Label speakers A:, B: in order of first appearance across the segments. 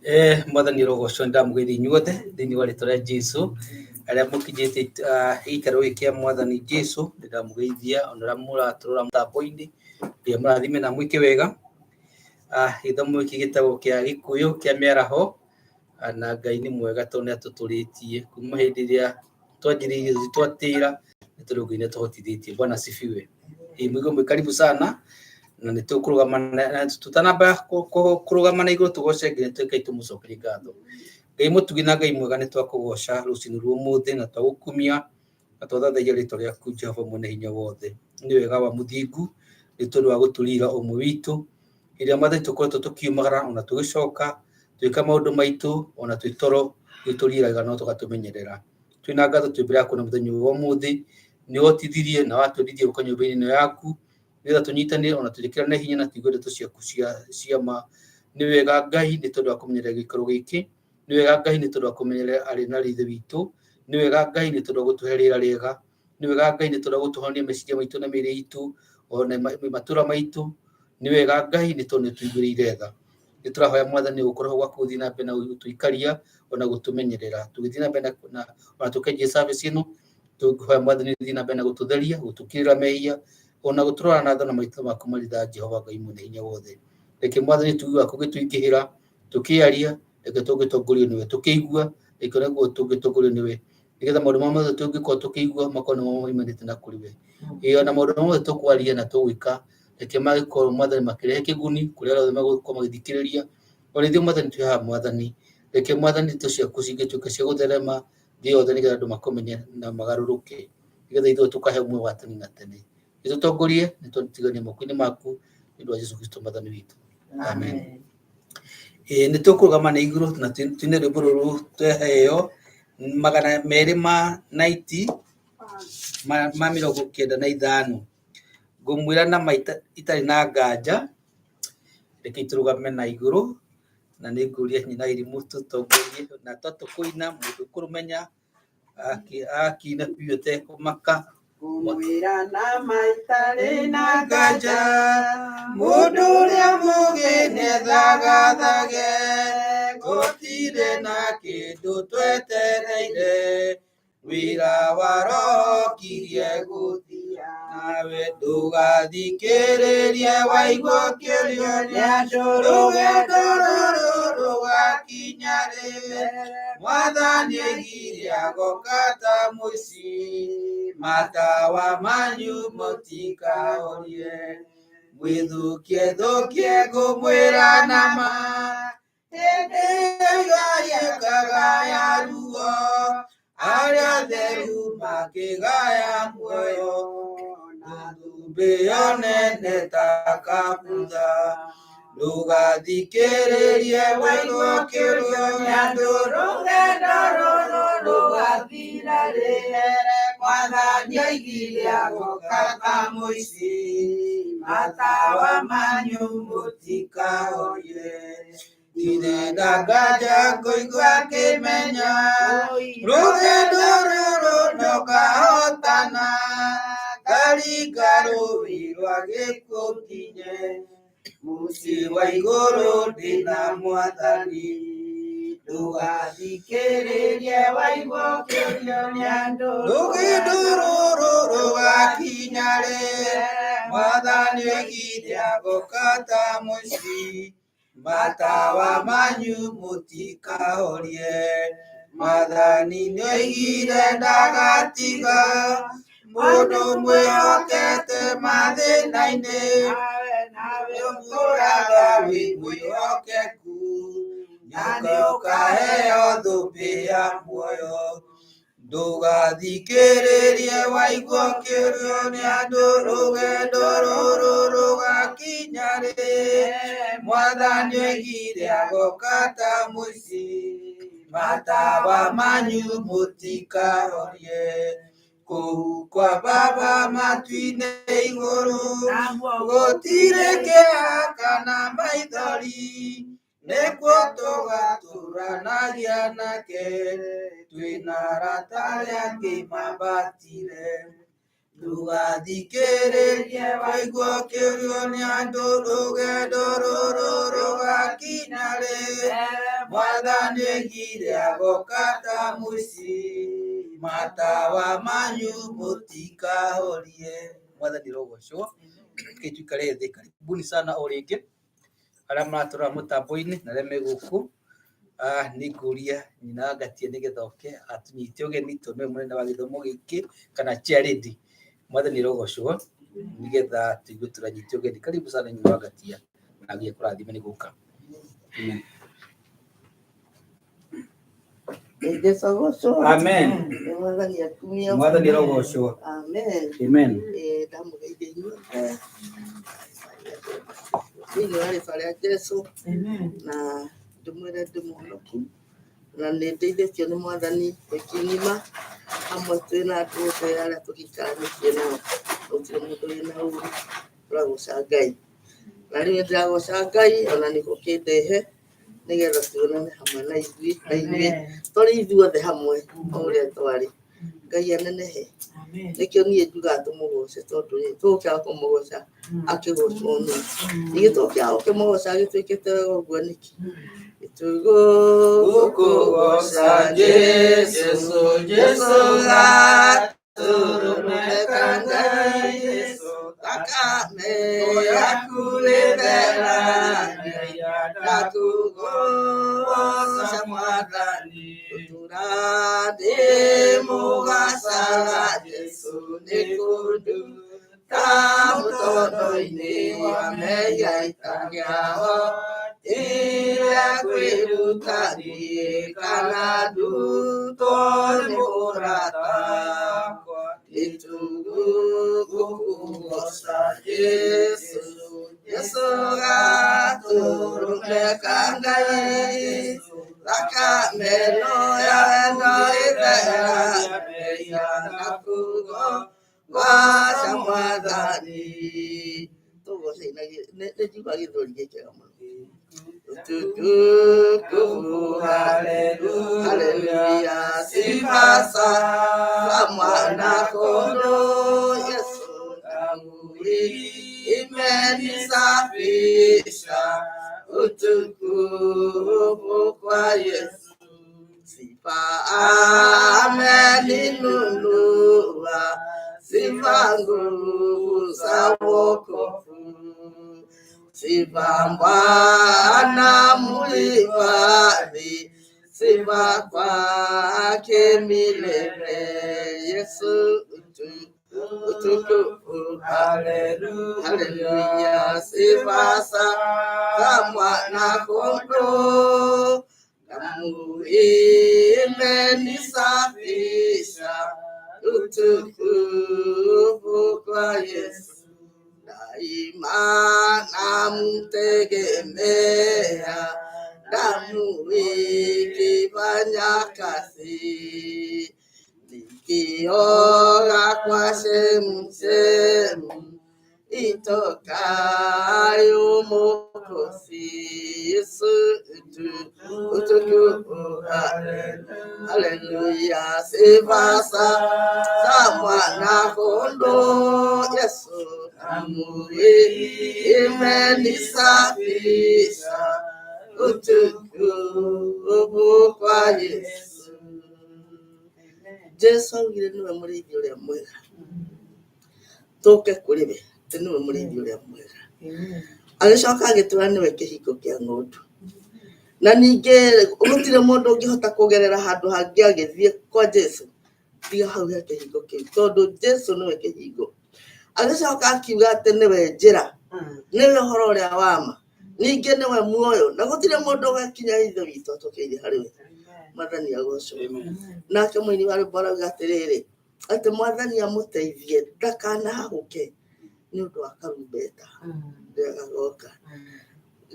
A: Mwathani ũrogocwo, nĩndamũgeithia inyuothe thĩinĩ wa rĩtwa rĩa Jesũ arĩa mũkinyĩte gĩikaro gĩkĩ kĩa Mwathani Jesũ, nĩndamũgeithia ona arĩa mũratũrora mũtambo-inĩ, Ngai amũrathime na amwĩke wega. Gĩthomo gĩkĩ gĩtagwo kĩa Gĩkũyũ kĩa mĩaraho, na Ngai nĩ mwega tondũ nĩ atũtũrĩtie kuma hĩndĩ ĩrĩa twanjĩrĩirie twatĩra, nĩ tondũ Ngai nĩ atũhotithĩtie. Bwana asifiwe. Mũigue mwĩ karibu sana na nĩ tũkũrũgama na tũtanamba kũrũgama na igũrũ tũgoce Ngai nĩ tũmũcokerie ngatho. Ngai mũtugi na Ngai mwega nĩ twakũgoca rũcinĩ rwa ũmũthĩ na twagũkumia na twathathaia rĩtwa rĩaku Jehova mwene hinya wothe. Nĩ wega wa mũthingu nĩ tondũ wa gũtũrira ũmwe witũ ĩrĩa Mwathani tũkoretwo tũkiumagara ona tũgĩcoka twĩka maũndũ maitũ ona twĩ toro nĩ ũtũriraga na tũgatũmenyerera. Twĩna ngatho twĩ mbere yaku na mũthenya ũyũ wa ũmũthĩ nĩ wotithirie na watwendithia gũka nyũmba-inĩ ĩno yaku nĩgetha tũnyitanĩre ona twĩkĩrane hinya na tũigue ndeto ciaku cia ma. Nĩ wega Ngai nĩ tondũ wa kũmenyerera gĩikaro gĩkĩ, nĩ wega Ngai nĩ tondũ wa kũmenyerera arĩ na ithe witũ, nĩ wega Ngai nĩ tondũ wa gũtũhe rĩera rĩega, nĩ wega Ngai nĩ tondũ wa gũtũhonia meciria maitũ na mĩĩrĩ itũ ona matũra maitũ, nĩ wega Ngai nĩ tondũ nĩ ũtũiguĩrĩire tha. Nĩ tũrahoya Mwathani gũkorwo gwaku gũthiĩ na mbere na gũtũikaria ona gũtũmenyerera tũgĩthiĩ na mbere na ona tũkĩanjia service ĩno, tũkĩhoya Mwathani ũthiĩ na mbere na gũtũtheria, gũtũkirĩra mehia ona gũtũrora na tha na maitho maku marĩ tha Jehova Ngai mwene hinya wothe. Reke Mwathani ũtugi waku ũgĩtũingĩhĩra tũkĩaria, reke tũngĩtongorio nĩwe, tũkĩigua, reke naguo tũngĩtongorio nĩwe, nĩgetha maũndũ marĩa mothe tũngĩkorwo tũkĩigua makorwo nĩmo maumanĩte na kũrĩ we. Ĩĩ ona maũndũ marĩa mothe tũkwaria na tũgwĩka, reke magĩkorwo Mwathani makĩrehe kĩguni kũrĩ arĩa othe megũkorwo magĩthikĩrĩria. Ona ithuĩ Mwathani twĩ haha Mwathani, reke Mwathani ndeto ciaku cingĩtuĩka cia gũtherema thĩ yothe nĩgetha andũ makũmenye na magarũrũke, nĩgetha ithuĩ tũkahe muoyo wa tene na tene. Gĩtũtongorie nĩ tũtiganie moko-inĩ maku nĩ ũndũ wa Jesũ Kristo Mwathani witũ. Amen. Ĩĩ nĩ tũkũrũgama na igũrũ na tuine rwĩmbo rũrũ tweheo 290 ma 95. Ngũmwĩra na ma itarĩ na nganja, reke tũrũgame na igũrũ na nĩ ngũria nyina irimũ tũtongorie na twatũkũina mũndũ ũkũrũmenya akina biũ atekũmaka.
B: Ngũmwĩra na ma itarĩ na nganja, mũndũ ũrĩa mũũgĩ nĩethagathage, gũtirĩ na kĩndũ twetereire, wĩra wa Roho kirie gũthira, nawe ndũgathikĩrĩrie waigua ũkĩũrio nĩ andũ, rũgendo rũrũ rũgakinya rĩ, Mwathani oigire agoka ta mũici, matawa manyu mũtikahorie, mwĩthũkie thũkie ngũmwĩra na ma, hĩndĩ ĩyo ĩkagaya ruo, arĩa atheru makĩgaya muoyo, na thũmbĩ ĩyo nene ta kabutha. Ndũgathikĩrĩrie waigua ũkĩũrio nĩ andũ, rũgendo rũrũ rũgathira rĩ, Mwathani oigire agoka ta mũici, matawa manyu mũtikahorie. Ndirĩ na nganja ngũigua ngĩmenya, rũgendo rũrũ nĩũkahotana, ngaringa rũĩ rwa gĩkuũ nginye mũciĩ wa igũrũ ndĩna Mwathani. Ndũgathikĩrĩrie waigua ũkĩũrio nĩ andũ, rũgendo rũrũ rũgakinya rĩ, Mwathani oigire agoka ta mũici, matawa manyu mũtikahorie. Mwathani nĩoigire ndagatiga mũndũ mwĩhokete mathĩna-inĩ, nawe ũtũũraga wĩ mwĩhokeku, na nĩũkaheo thũmbĩ ya muoyo. Ndũgathikĩrĩrie waigua ũkĩũrio nĩ andũ, rũgendo rũrũ rũgakinya rĩ, Mwathani oigire agoka ta mũici, matawa manyu mũtikahorie. Kũu kwa Baba matu-inĩ igũrũ, gũtirĩ kĩeha kana maithori, nĩkuo tũgatũranagia nake, twĩna arata arĩa angĩ mambatire. Ndũgathikĩrĩrie waigua ũkĩũrio nĩ andũ, rũgendo rũrũ rũgakinya rĩ, Mwathani oigire agoka ta mũici, matawa manyu mũtikahorie.
A: Mwathani rogocwo. Reke tuikare thĩ. Karibuni sana o rĩngĩ arĩa maratũrora mũtambo-inĩ na arĩa me gũkũ. Nĩ ngũria nyina wa Ngatia nĩgetha oke atũnyite ũgeni tondũ nĩwe mũnene wa gĩthomo gĩkĩ kana chair lady. Mwathani rogocwo nĩgetha tũigue tũranyita ũgeni. Karibu sana nyina wa Ngatia na Ngai akũrathime nĩ gũka. Amen.
C: Jesu agocwo.
A: Amen.
C: Nĩ Mwathani akumio.
A: Mwathani rogocwo.
C: Amen.
A: Amen.
C: Ndamũgeithia inyuothe thĩinĩ wa rĩtwa rĩa Jesu na ndĩmwĩre ndĩ mũhonoku na nĩ ndeithĩtio nĩ Mwathani wiki ng'ima hamwe twĩ na andũ othe arĩa tũgĩikaranĩtie nao, gũtirĩ mũndũ wĩna ũru, tũragoca Ngai. Na rĩu nĩndĩragoca Ngai ona nĩ gũkĩndehe nĩgetha tuonane hamwe na ithuĩ na inyuĩ tũrĩ ithuothe hamwe o ũrĩa twarĩ. Ngai anenehe. Nĩkĩo niĩ njugaga tũmũgoce tondũ rĩ tũgũkĩaga kũmũgoca akĩgocwo nũ? Ningĩ tũgũkĩaga gũkĩmũgoca agĩtwĩkĩte wega ũguo nĩkĩ?
B: Gũkũgoca Jesu, Jesu gatũrũme ka Ngai, Jesu thakame yaku ĩtheragia, ndakũgoca Mwathani, ũtũra ndĩ mũgacaga Jesu nĩ kũnduta mũtondo-inĩ wa mehia itangĩaho ire kwĩruta niĩ kana ndutwo nĩ mũrata wakwa, nĩtũgũkũgoca Jesu, Jesu gatũrũme ka Ngai, thakame ĩno ya wendo ĩtheragia mehia ndakũgoca Mwathani.
C: Tũgoce na nĩ njiguaga gĩthũri gĩkĩega mũno. Utukufu, haleluya, sifa za mwana kondoo Yesu, damu imenisafisha, utukufu kwa Yesu. Sifa ameninunua, sifa nguvu za wokovu. Sifa Bwana muhifadhi, sifa kwake milele. Yesu utukufu, haleluya, sifa za mwana kondoo, damu imenisafisha, utukufu kwa Yesu. Daima namtegemea, damu ikifanya kazi, nikioga kwa chemchemi itokayo Mwokozi. Yesu utukufu, haleluya, sifa za mwana kondoo Yesu, damu imenisafisha, utukufu kwa Yesu. Jesu augire nĩwe mũrĩithi ũrĩa mwega, tũke kũrĩ we atĩ nĩwe mũrĩithi ũrĩa mwega. Agĩcoka agĩtwĩra nĩwe kĩhingo kĩa ng'ondu. Na ningĩ gũtirĩ mũndũ ũngĩhota kũgerera handũ hangĩ agĩthiĩ kwa Jesu tiga hau he kĩhingo kĩu, tondũ Jesu nĩwe kĩhingo. Agĩcoka akiuga atĩ nĩwe njĩra, nĩwe ũhoro ũrĩa wa ma, ningĩ nĩwe muoyo, na gũtirĩ mũndũ ũgakinya Ithe witũ atũkĩire harĩ we. Mwathani agocwo. Nake mũini wa rwĩmbo arauga atĩrĩrĩ, atĩ Mwathani amũteithie ndakanahahũke nĩ ũndũ wa karumbeta rĩrĩa gagoka.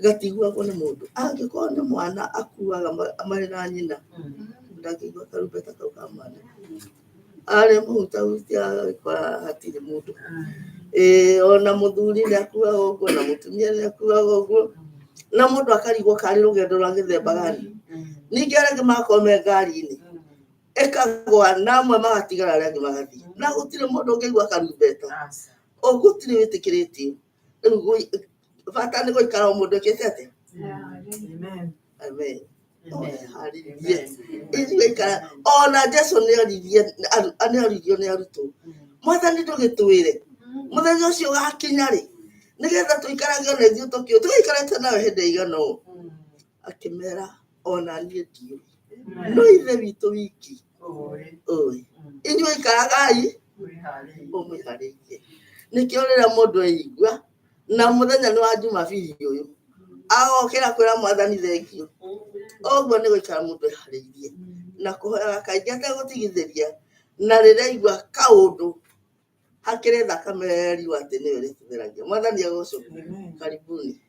C: Gatiguagwo nĩ mũndũ, angĩkorwo nĩ mwana akuaga marĩ na nyina, ndangĩigua karumbeta kau ka mwana. Arĩ mũhutahutia agagĩkora hatirĩ mũndũ. Ona mũthuri nĩ akuaga ũguo, na mũtumia nĩ akuaga ũguo, na mũndũ akarigwo karĩ rũgendo rwa gĩthemba gani. Ningĩ arĩa angĩ magakorwo me ngari-inĩ ĩkagwa, na amwe magatigara arĩa angĩ magathiĩ, na gũtirĩ mũndũ ũngĩigua karumbeta. Gũtirĩ wĩtĩkĩrĩtio. Rĩu bata nĩ gũikara o mũndũ ekĩte atĩa? Amen. Ũmwĩharĩrie. Ithuĩ ikara ona Jesu nĩoririe nĩoririo nĩ arutwo, Mwathani ndũgĩtwĩre mũthenya ũcio ũgakinya rĩ, nĩgetha tũikarage ona ithuĩ tũkĩũĩ tũgĩikarĩte nawe hĩndĩ ĩigana ũũ. Akĩmera ona niĩ ndiũĩ, no Ithe witũ wiki ũĩ. Inyuĩ ikaragai ũmwĩharĩirie. Nĩkĩo rĩrĩa mũndũ eigua na mũthenya nĩ wa Jumabiri ũyũ, agokĩra kwĩra Mwathani thengiũ. Ũguo nĩ gũikara mũndũ eharĩirie na kũhoyaga kaingĩ ategũtigithĩria, na rĩrĩa aigua kaũndũ hakĩrĩ thakame erirwo atĩ nĩyo ĩrĩtũtheragia. Mwathani agocwo. Karibuni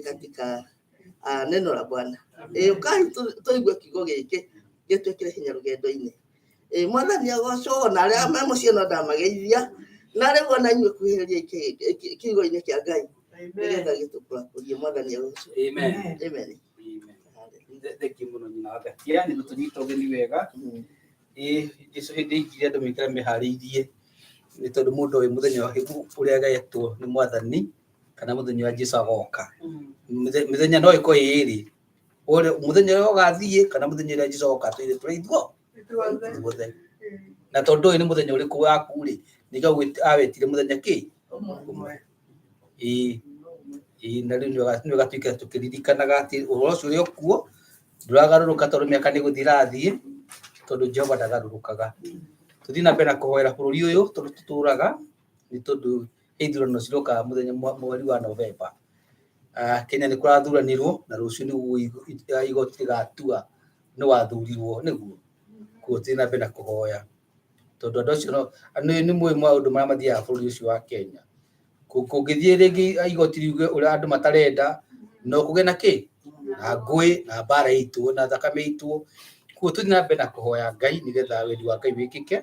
C: katika neno la Bwana. Ũkai tũigue kiugo gĩkĩ gĩtwĩkĩre hinya rũgendo-inĩ. Mwathani agocwo ona arĩa me mũciĩ no ndamageithia, na rĩu ona inyuĩ kuhĩrĩriai kiugo-inĩ kĩa Ngai nĩgetha gĩtũkũrakũrie. Mwathani agocwo.
A: Amen.
C: Amen.
A: Amen. Thengiũ mũno nyina wa Ngatia nĩ gũtũnyita ũgeni wega. Ĩĩ Jesũ hĩndĩ aingire andũ maikare meharĩirie nĩ tondũ mũndũ oĩ mũthenya ũrĩa agetwo nĩ Mwathani kana mũthenya ũrĩa Jesũ agoka. Mĩthenya no ĩkorwo ĩ ĩrĩ, mũthenya ũrĩa ũgathiĩ kana mũthenya ũrĩa Jesũ agoka twĩre tũrĩ ithuothe. Na tondũ ndũĩ nĩ mũthenya ũrĩkũ waku rĩ, nĩkĩo awĩtire mũthenya kĩ? Ũmwe. Ĩĩ. Ĩĩ na rĩu nĩ wega tuikare tũkĩririkanaga atĩ ũhoro ũcio ũrĩ o kuo, ndũragarũrũka tondũ mĩaka nĩ gũthiĩ ĩrathiĩ, tondũ Jehova ndagarũrũkaga. Tũthiĩ na mbere na kũhoera bũrũri ũyũ tondũ tũtũraga, nĩ tondũ he ithurano ciroka mũthenya mweri wa Novemba. Kenya nĩ kũrathuranirwo na rũciũ nĩguo igoti rĩgatua nĩ wathurirwo nĩguo. Koguo tũthiĩ na mbere na kũhoya tondũ andũ acio nĩ mũĩ maũndũ marĩa mathiaga bũrũri ũcio wa Kenya. Kũngĩthiĩ rĩngĩ igoti riuge ũrĩa andũ matarenda, no kũgĩe na kĩ? Na ngũĩ na mbara ĩitwo na thakame ĩitwo. Koguo tũthiĩ na mbere na kũhoya Ngai nĩgetha wendi wa Ngai wĩkĩke,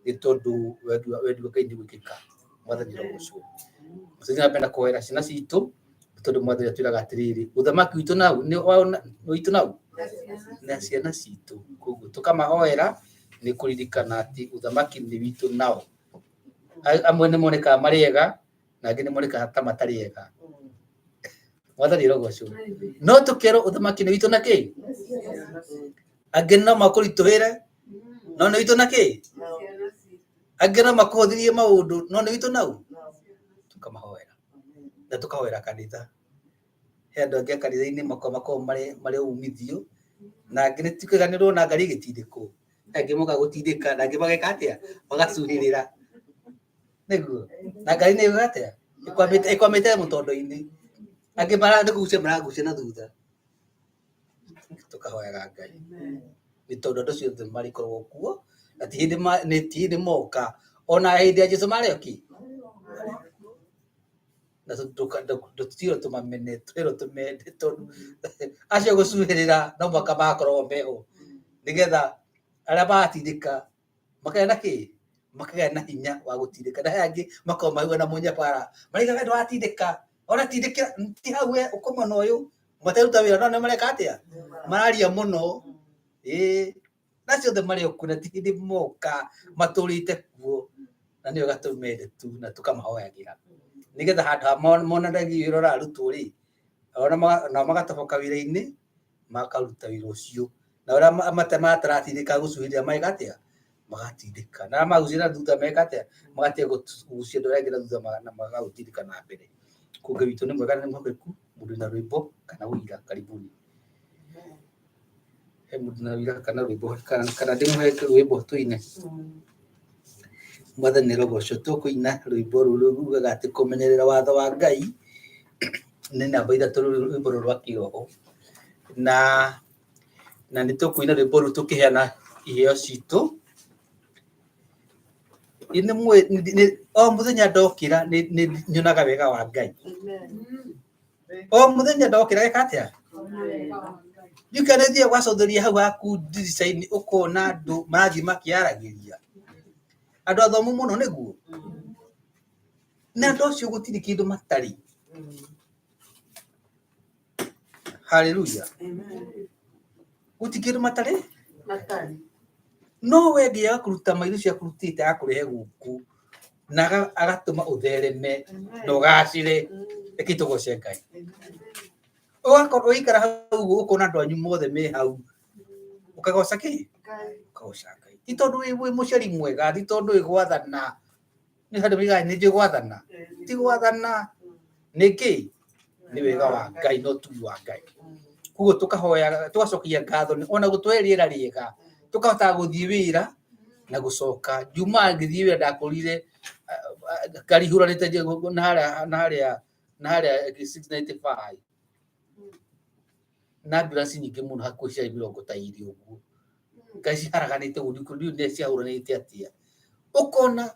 A: nĩ tondũ wendi wa Ngai nĩ gwĩkĩka. Mwathani arogocwo. Tũthiĩ na mbere na kũhoera ciana citũ, nĩ tondũ Mwathani atwĩraga atĩrĩrĩ, ũthamaki witũ nau nĩ witũ nau na ciana citũ. Koguo tũkamahoera nĩ kũririkana atĩ ũthamaki nĩ witũ nao. Amwe nĩ monekaga marĩ ega na angĩ nĩ monekaga ta matarĩ ega. Mwathani arogocwo. No tũkerwo ũthamaki nĩ witũ na kĩ? Angĩ no makũritũhĩre no nĩ witũ na kĩ? Angĩ no makũhũthĩrie maũndũ no nĩ witũ nau. Tũkamahoera na tũkahoera kanitha. He andũ angĩ a kanitha-inĩ makoragwo marĩ umithio na angĩ nĩ tũkĩganĩrwo na ngari ĩgĩtindĩkwo. Angĩ moka gũtindĩka na angĩ mageka atĩa? Magacuhĩrĩra. Nĩguo. Na ngari nĩ ĩgwĩka atĩa? Ĩkwamĩte mũtondo-inĩ. Angĩ nĩ kũgucia maragucia na thutha. Tũkahoyaga Ngai. Nĩ tondũ andũ acio othe marĩkoragwo kuo na ti hĩndĩ moka. Ona hĩndĩ ya Jesũ marĩ o kĩ? Na tũtirwo tũmamene, twĩrwo tũmende tondũ acio gũcuhĩrĩra no mũhaka magakorwo meho nĩgetha arĩa maratindĩka makagĩa na kĩ? Makagĩa na hinya wa gũtindĩka. Na he angĩ makoragwo mahuana na mũnyabara, marauga we ndũratindĩka, ũratindĩkĩra ti hau we ũkũ mwena ũyũ, mataruta wĩra no nĩ mareka atĩa? Mararia mũno. Ĩĩ. Na acio othe marĩ o kuo na ti hĩndĩ moka matũrĩte kuo na nĩ wega tũmende tu na tũkamahoyagĩra nĩgetha handũ ha monanagie wĩra ũrarutwo rĩ, nao magatoboka wĩra-inĩ makaruta wĩra ũcio na arĩa mataratindĩka gũcuhĩrĩra mageka atĩa? Magatindĩka. Na arĩa magucĩrĩra na thutha meka atĩa? Magatiga kũgucia andũ arĩa angĩ na thutha na magaũtindĩka na mbere. Koguo Ngai witũ nĩ mwega na nĩ mwĩhokeku, mũndũ wĩna rwĩmbo kana ũira karibuni. He mũndũ na ũira kana rwĩmbo kana ndĩmũhe rwĩmbo tũine. Mwathani arogocwo. Tũkũina rwĩmbo rũrũ rugaga atĩ kũmenyerera watho wa Ngai nĩ namba ithatũ rwĩmbo rũrũ rwa kĩroho. Na nĩ tũkũina rwĩmbo rũu tũkĩheana iheo citũ. O mũthenya ndokĩra nĩ nyonaga wega wa Ngai. O mũthenya ndokĩra geka atĩa? Ndiũĩ kana nĩ ũthiaga ũgacũthĩrĩria hau haku ndirica-inĩ ũkona andũ marathiĩ makĩaragĩria. Andũ athomu mũno nĩguo? Na andũ acio gũtirĩ kĩndũ matarĩ. Hallelujah. Gũtirĩ kĩndũ matarĩ? No we angĩaga kũruta maitho ũcio akũrutĩte agakũrehe gũkũ na agatũma ũthereme na ũgacĩre, reke tũgoce Ngai. Ũgakorwo ũgĩikara hau ũguo ũkona andũ anyu mothe me hau, ũkagoca kĩ? Ũkagoca Ngai. Ti tondũ wĩ mũciari mwega, ti tondũ wĩ gwathana. Nĩ handũ moigaga nĩ njũĩ gwathana. Ti gwathana, nĩ kĩ? Nĩ wega wa Ngai na ũtugi wa Ngai. Koguo tũkahoya, tũgacokia ngatho ona gũtũhe rĩera rĩega, tũkahota gũthiĩ wĩra na gũcoka. Njuma ngĩthiĩ wĩra ndakorire ngari ihũranĩte na harĩa na harĩa na harĩa 695 na ambulance nyingĩ mũno hakuhĩ ciarĩ mĩrongo ta ĩrĩ ũguo. Ngari ciharaganĩte ũguo ndiũĩ nĩ ciahũranĩte atĩa. Ũkona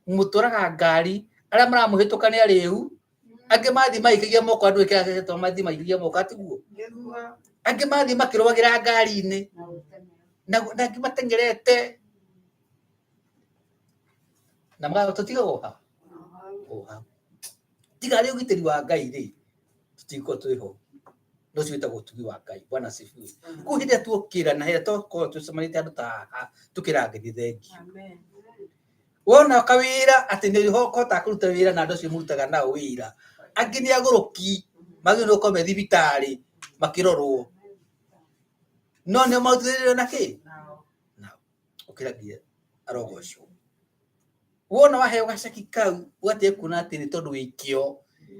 A: mũtwaraga ngari arĩa maramũhĩtũka nĩ arĩu, angĩ mathiĩ magĩikagia moko andũ ĩkĩra mathiĩ magĩikagia moko atiguo. Angĩ mathiĩ makĩrũagĩra ngari-inĩ na angĩ mateng'erete na tũtigagwo ha? O hau. Tiga arĩ ũgitĩri wa Ngai rĩ, tũtingĩkorwo twĩ ho. No ũcio wĩtagwo ũtugi wa Ngai. Bwana asifiwe. Koguo hĩndĩ ĩrĩa tuokĩra na hĩndĩ ĩrĩa twakorwo tũcemanĩtie andũ ta haha, tũkĩraga Ngai nĩ thengiũ. Wona kawĩra atĩ nĩ ũhotaga kũruta wĩra na andũ acio mũrutaga nao wĩra, angĩ nĩ agũrũki magĩrĩirwo nĩ gũkorwo me thibitarĩ makĩrorwo, no nĩo marutithĩrĩrio na kĩ? Nao. Ũkĩra nginya arogocwo. Wona waheo gaceki kau ũgatiga kuona atĩ nĩ tondũ wĩ kĩo.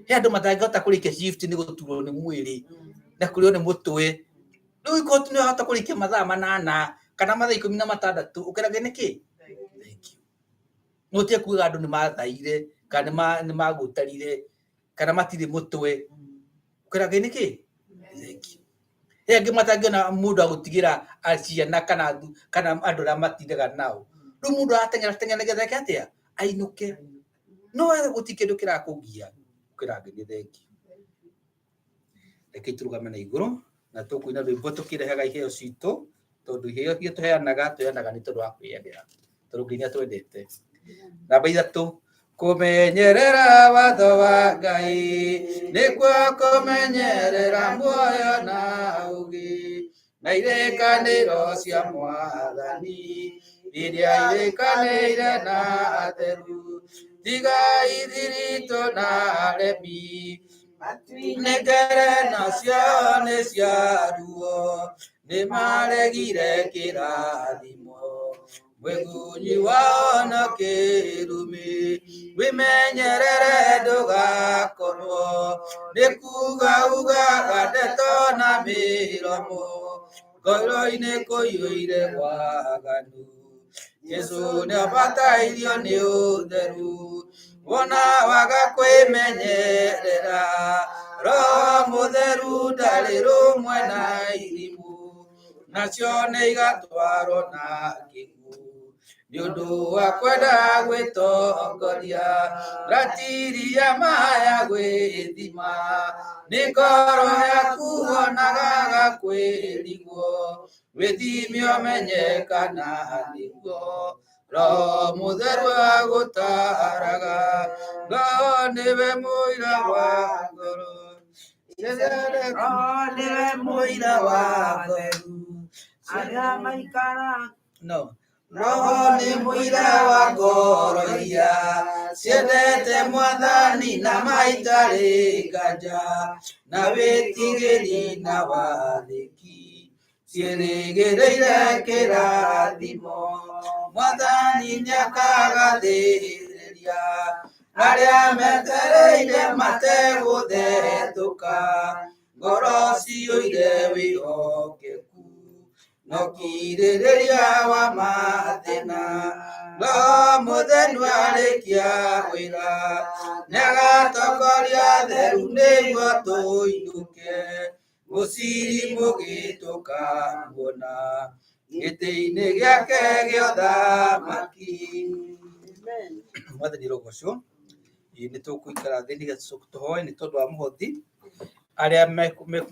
A: He andũ matangĩhota kũrĩkia shift nĩ gũturwo nĩ mwĩrĩ na kũrĩo nĩ mũtwe. Rĩu ikorwo nĩ wahota kũrĩkia mathaa manana kana mathaa 16 ũkerage nĩkĩ? Thank you. No ũtige kuga andũ nĩ mathaire kana nĩ magũtarire kana matirĩ mũtwe. Ũkerage nĩkĩ? Thank you. He angĩ matangĩona mũndũ agũtigĩra ciana kana kana andũ arĩa matindaga nao. Rĩu mũndũ arateng'era teng'era nĩgetha eke atĩa? Ainũke. No we gũtirĩ kĩndũ kĩrakũgia ũkĩra Ngai nĩ thengiũ. Reke tũrũgame na igũrũ na tũkũina rwĩmbo tũkĩrehaga iheo citũ tondũ iheo iria tũheanaga tũheanaga nĩ tondũ wa kwĩyendera tondũ Ngai nĩ atwendete. Namba 3, kũmenyerera watho wa Ngai nĩkuo kũmenyerera muoyo na ũũgĩ na irĩkanĩro cia Mwathani iria irĩkanĩire na atheru. Tiga ithiritũ na aremi nĩngere nacio nĩ cia ruo nĩ maregire kĩrathimo mwĩgunyi wao na kĩrumi wĩmenyerere ndũgakorwo nĩ kuga ugaga ndeto na mĩromo ngoro-inĩ kũiyũire waganu. Jesu nĩabatairio nĩ ũtheru wona waga kwĩmenyerera Roho mũtheru ndarĩ rũmwe na irimũ nacio nĩ igatwarwo na kĩguũ nĩ ũndũ wa kwenda gwĩtongoria ratiri ya maya gwĩthima nĩ ngoro yaku wonaga gakwĩrigwo wĩthime ũmenye kana nĩguo Roho mũtheru agũtaraga Roho nĩwe mũira wa ngoro.
B: Roho nĩwe mũira wa theru arĩa maikara
A: No. Roho nĩ mũira wa ngoro iria ciendete Mwathani na maitarĩ nganja na wĩtigĩri na wathĩki ciĩrĩgĩrĩire kĩrathimo. Mwathani nĩakagathĩrĩria arĩa metereire mategũthetũka, ngoro ciyũire wĩhokeku no kirĩrĩria wa mathĩna. Roho mũtheru arĩkia wĩra nĩagatongoria theru nĩguo tũinũke mũciri mũgĩtũkamuona gĩtĩ-inĩ gĩake gĩa ũthamaki. Mwathani rogocwo. Nĩ tũkũikara thĩ nĩgetha tũhoe nĩ tondũ wa mũhothi. Arĩa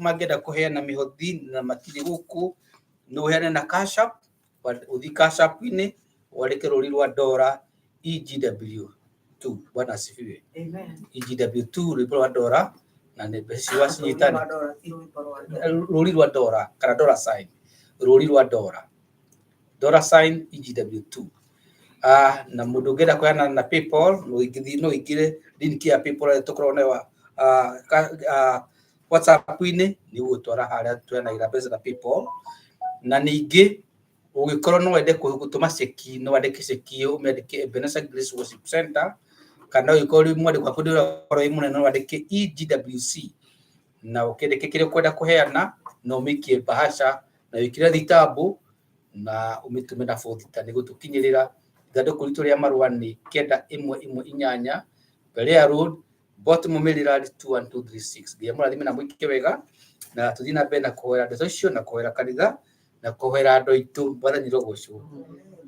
A: mangĩenda kũheana mĩhothi na matirĩ gũkũ, no ũheane na Cash App, ũthiĩ Cash App-inĩ wandĩke rũri rwa Dora EGW2. Bwana asifiwe. EGW2 rwĩmbo rwa Dora na nĩ mbeca icio wacinyita rũri rwa Dora kana Dora sign, rũri rwa Dora, Dora sign EGW2. Ah, na mũndũ ũngĩenda kũheana na PayPal no ũingĩre link ya PayPal ĩrĩa tũkoragwo nayo. WhatsApp-inĩ nĩ ũgũtwara harĩa twenagĩra mbeca na PayPal. Na ningĩ ũngĩkorwo no wende gũtũma ceki, no wandĩke ceki ĩyo ũmĩandĩke Ebenezer Grace Worship Center, kana ũngĩkorwo rĩu mwandĩko waku ndũrakorwo wĩ mũnene, no wandĩke EGWC na ũkĩandĩke kĩrĩa ũkwenda kũheana, na ũmĩikie bahasha na wĩkĩre thitambu na ũmĩtũme na bothita nĩguo tũkinyĩrĩra. Ithandũkũ ritũ rĩa marũa nĩ 9118 Berea Road, Baltimore, Maryland 21236. Ngai amũrathime na mwĩke wega, na tũthiĩ na mbere na kũhoera ndeto icio, na kũhoera kanitha, na kũhoera andũ aitũ. Mwathani rogocwo.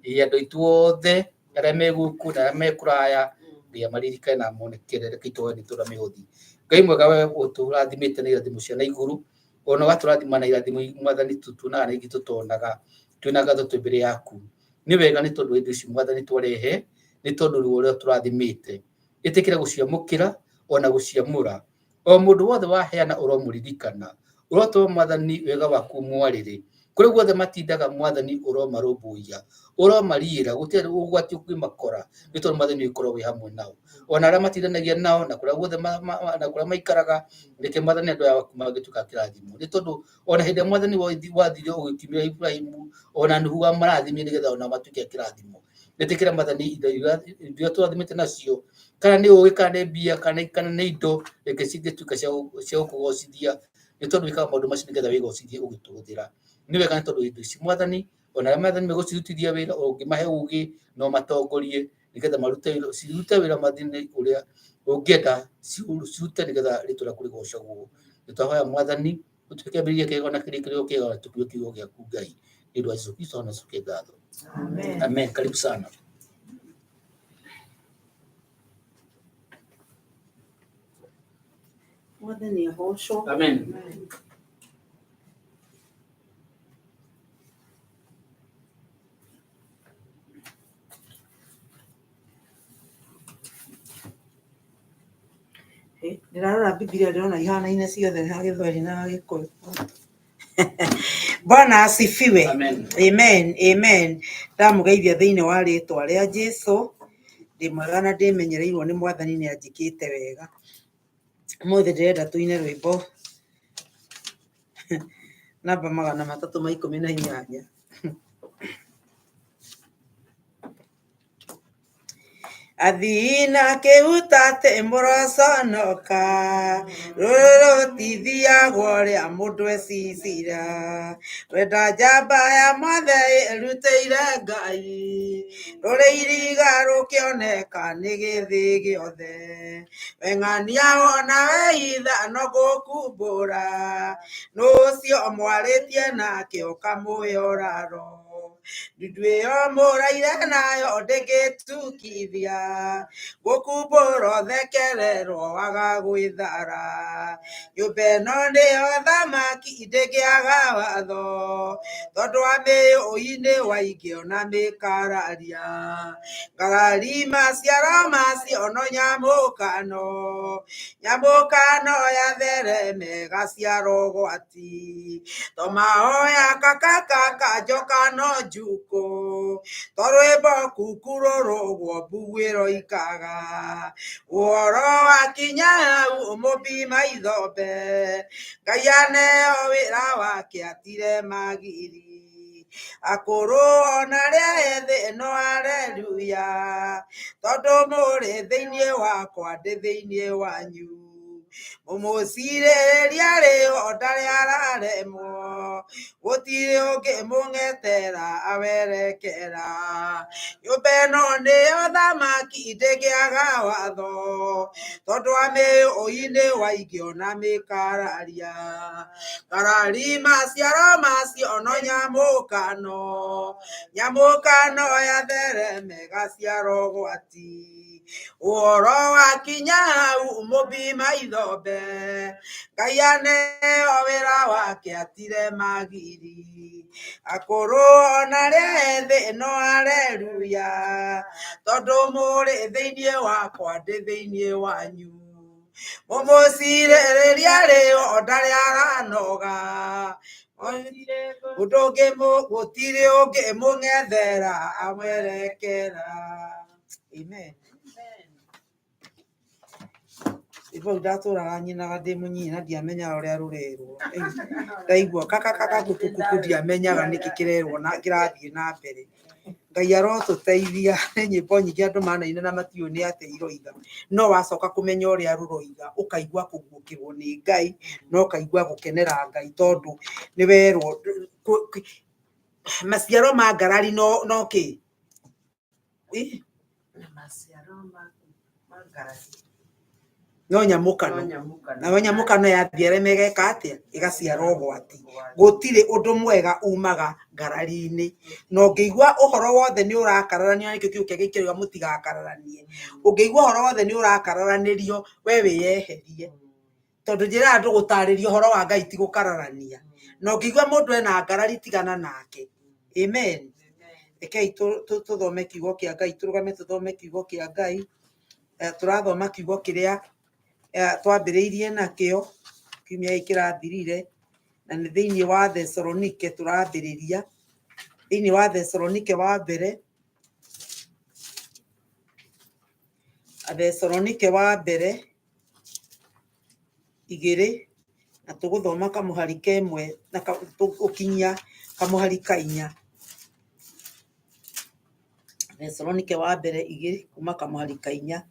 A: Ĩĩ, andũ aitũ othe arĩa me gũkũ na arĩa me kũraya, Ngai amaririkane na amonekere. Reke itũhoe nĩ tũra mĩhothi. Ngai mwega, we ũtũrathimĩte na irathimo cia na igũrũ, ona ũgatũrathima na irathimo Mwathani tuonaga na ingĩ tũtonaga, twĩna ngatho twĩ mbere yaku. Nĩ wega nĩ tondũ wa indo ici Mwathani twarehe, nĩ tondũ rĩu ũrĩa tũrathimĩte. Ĩtĩkĩra gũciamũkĩra ona gũciamũra. O mũndũ wothe waheana ũromũririkana, ũrotũma Mwathani wega waku mwarĩre. Kũrĩa guothe matindaga Mwathani ũromarũmbũiya, ũromariĩra, gũtirĩ ũgwati ũngĩmakora, nĩ tondũ Mwathani ũkorwo wĩ hamwe nao. Ona arĩa matindanagia nao na kũrĩa guothe na kũrĩa maikaraga, reke Mwathani andũ aya aku mangĩtuĩka kĩrathimo. Nĩ tondũ ona hĩndĩ ĩrĩa Mwathani wathire ũgĩkiumĩra Ibrahimu, ona Nuhu wamarathimire nĩgetha ona matuĩke kĩrathimo. Ĩtĩkĩra Mwathani indo iria tũrathimĩte nacio, kana nĩ ũgĩ, kana nĩ mbia, kana nĩ indo, reke cingĩtuĩka cia gũkũgocithia, nĩ tondũ wĩkaga maũndũ macio nĩgetha wĩgocithie ũgĩtũhũthĩra. Nĩ wega nĩ tondũ indo ici Mwathani, ona arĩa Mwathani megũcirutithia wĩra, ũngĩmahe ũgĩ no matongorie nĩgetha marute wĩra, cirute wĩra Mwathani ũrĩa ũngĩenda cirute nĩgetha rĩtwa rĩaku rĩgocagwo. Nĩ twahoya Mwathani ũtuĩke kĩambĩrĩria kĩega na kĩrĩkĩrĩro kĩega na tũkiuge kiugo gĩaku Ngai. Nĩ ũndũ wa Jesũ Kristo na coke ngatho.
B: Amen.
A: Amen. Karibu sana.
B: Mwathani agocwo.
A: Amen.
B: Ndĩrarora Bibilia ndĩrona ihanaine ciothe na Gĩthweri na Gĩkũyũ. Bwana asifiwe.
A: Amen.
B: Amen, amen. Ndamũgeithia thĩinĩ wa rĩtwa rĩa Jesu. Ndĩ mwega na ndĩmenyereirwo nĩ Mwathani nĩ anjĩkĩte wega. Ũmũthĩ ndĩrenda tũine rwĩmbo namba 318. Athii na kĩhutate mũroconoka, rũrũ rũtithiagwo rĩa mũndũ ecicira. Wenda njamba ya mothe ĩrutĩire Ngai, rũrĩ iriga rũkĩoneka nĩ gĩthĩ gĩothe. Weng'ania wona weitha no gũkumbũra, nũ ũcio mwarĩtie nake ũkamũhe ũraro. Ndundu ĩyo mũraire nayo ndĩngĩtukithia, gũkumbũra ũthekererwo waga gwĩthara. Nyũmba ĩno nĩyo thamaki ndĩngĩaga watho, tondũ wa mĩũi-inĩ waingĩ ona mĩkararia. Ngarari maciaro macio no nyamũkano, nyamũkano yathereme gaciaro ũgwati. To mahoya kakakaka njoka no njukũ, to rwĩmbo kukurũrũgwo mbuguĩro ikaga. Ũhoro wakinya hau ũmũpi maithombe, Ngai aneo wĩra wake atire magiri. Akũrũ ona arĩa ethĩ no haleluya, tondũ mũrĩ thĩinĩ wakwa ndĩ thĩinĩ wanyu. Mũmũcirĩrĩria rĩo ndarĩ araremwo, gũtirĩ ũngĩ mũng'etera awerekera. Nyũmba ĩno nĩyo thamaki ndĩngĩaga watho, tondũ wa mĩũi-inĩ waingĩ ona mĩkararia. Ngarari maciaro macio no nyamũkano, nyamũkano yathereme gaciaro ũgwati. Ũhoro wakinya hau mũpi maithombe, Ngai aneo wĩra wake atire magiri. Akũrũ ona arĩa ethĩ no haleluya, tondũ mũrĩ thĩinĩ wakwa ndĩ thĩinĩ wanyu. Mũmũcirĩrĩria rĩo ndarĩ aranoga, ũndũ ũngĩ gũtirĩ ũngĩ mũng'ethera amwerekera. Amen. Rwĩmbo rũu ndatũraga nyinaga ndĩ mũnyinyi na ndiamenyaga ũrĩa rũrerwo. Ndaigua kakakaka kukukuku ndiamenyaga nĩkĩ kĩrerwo na kĩrathiĩ na mbere. Ngai arotũteithia, nĩ nyĩmbo nyingĩ andũ manaina na matiũĩ nĩ atĩa iroiga, no wacoka kũmenya ũrĩa rũroiga ũkaigua kũguũkĩrwo nĩ Ngai na ũkaigua gũkenera Ngai tondũ nĩ werwo maciaro ma ngarari no kĩ?
D: Maciaro ma ngarari.
B: No nyamũkano.
D: No nyamũkano.
B: Nayo nyamũkano yathiarema ĩgeka atĩa? Ĩgaciara ũgwati. Gũtirĩ ũndũ mwega umaga ngarari-inĩ. Na ũngĩigua ũhoro wothe nĩ ũrakararanio, na nĩkĩo kiugo kĩa Ngai kĩrauga mũtigakararanie. Ũngĩigua ũhoro wothe nĩ ũrakararanĩrio, we wĩyeherie. Tondũ njĩraga andũ gũtarĩria ũhoro wa Ngai ti gũkararania. Na ũngĩigua mũndũ ena ngarari tigana nake. Amen. Rekei tũthome kiugo kĩa Ngai, tũrũgame tũthome kiugo kĩa Ngai. Tũrathoma kiugo kĩrĩa twambĩrĩirie nakĩo kiumia gĩkĩ kĩrathirire, na nĩ thĩinĩ wa Thesalonike tũrambĩrĩria. Thĩinĩ wa Thesalonike wa mbere, Thesalonike wa mbere igĩrĩ, na tũgũthoma kamũhari ka ĩmwe na gũkinyia kamũhari ka inya. Thesalonike wa mbere igĩrĩ kuma kamũhari ka inya.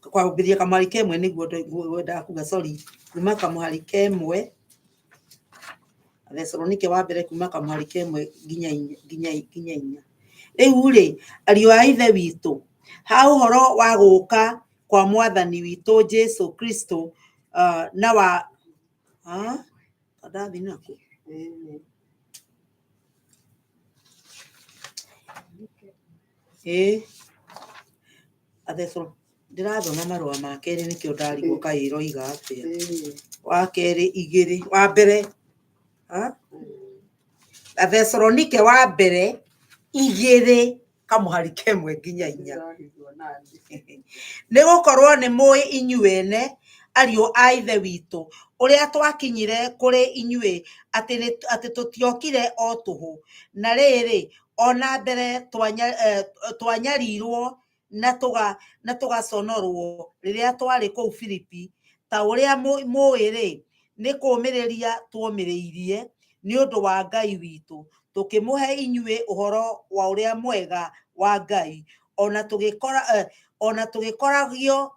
B: Kwambĩrĩria kamũhari ka ĩmwe nĩguo ngwendaga kuga, sorry, kuma kamũhari ka ĩmwe, Thesalonike wa mbere kuma kamũhari ka ĩmwe nginya inya. Rĩu rĩ, ariũ a Ithe witũ, ha ũhoro wa gũka kwa Mwathani witũ Jesu Kristo na wa ndathiĩ nakũ? Ĩĩ ndĩrathoma marũa ma kerĩ nĩkĩo ndarigwo kaĩ ĩroiga atĩa. Wa kerĩ igĩrĩ, wa mbere Thesalonike wa mbere igĩrĩ kamũhari kemwe nginya inya. Nĩ gũkorwo nĩ mũĩ inyuĩ ene, ariũ a Ithe witũ, ũrĩa twakinyire kũrĩ inyuĩ, atĩ tũtiokire o tũhũ. Na rĩrĩ, o na mbere twanyarirwo na tũgaconorwo rĩrĩa twarĩ kũu Filipi, ta ũrĩa mũĩ-rĩ, nĩ kũũmĩrĩria tuomĩrĩirie nĩ ũndũ wa Ngai witũ, tũkĩmũhe inyuĩ ũhoro wa ũrĩa mwega wa Ngai, ona tũgĩkoragio,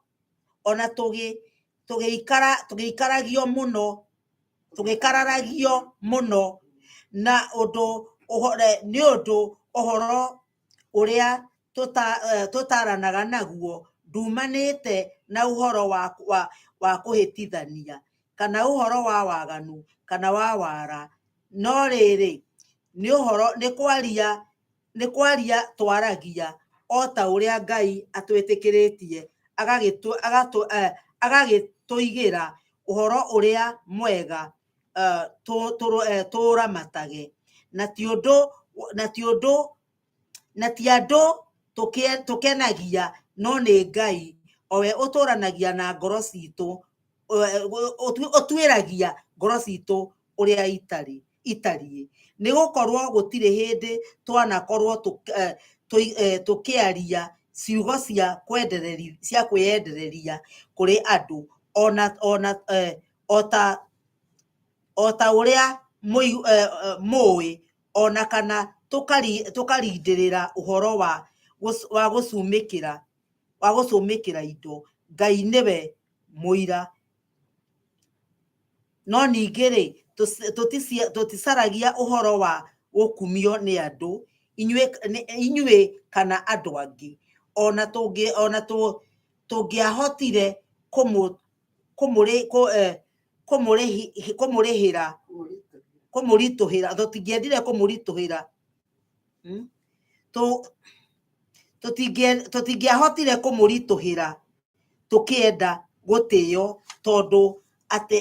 B: ona tũgĩikaragio mũno, tũgĩkararagio mũno na ũndũ nĩ ũndũ ũhoro ũrĩa tũtaranaga naguo ndumanĩte na ũhoro wa kũhĩtithania, kana ũhoro wa waganu, kana wa wara, no rĩrĩ, nĩ ũhoro nĩ kwaria twaragia o ta ũrĩa Ngai atwĩtĩkĩrĩtie, agagĩtũigĩra ũhoro ũrĩa mwega tũũramatage, na ti ũndũ na ti andũ tũkenagia, no nĩ Ngai, o we ũtũũranagia na ngoro citũ, ũtuĩragia ngoro citũ ũrĩa itariĩ. Nĩ gũkorwo gũtirĩ hĩndĩ twanakorwo tũkĩaria ciugo cia kwĩyendereria kũrĩ andũ, o ta ũrĩa mũĩ, o na kana tũkarindĩrĩra ũhoro wa gũcumĩkĩra indo, Ngai nĩwe mũira. No ningĩ-rĩ, tũticaragia ũhoro wa gũkumio nĩ andũ, inyuĩ kana andũ angĩ, o na tũngĩahotire kũmũrĩhĩra, kũmũritũhĩra, tũtingĩendire kũmũritũhĩra, tũtingĩahotire kũmũritũhĩra tũkĩenda gũtĩo tondũ atĩ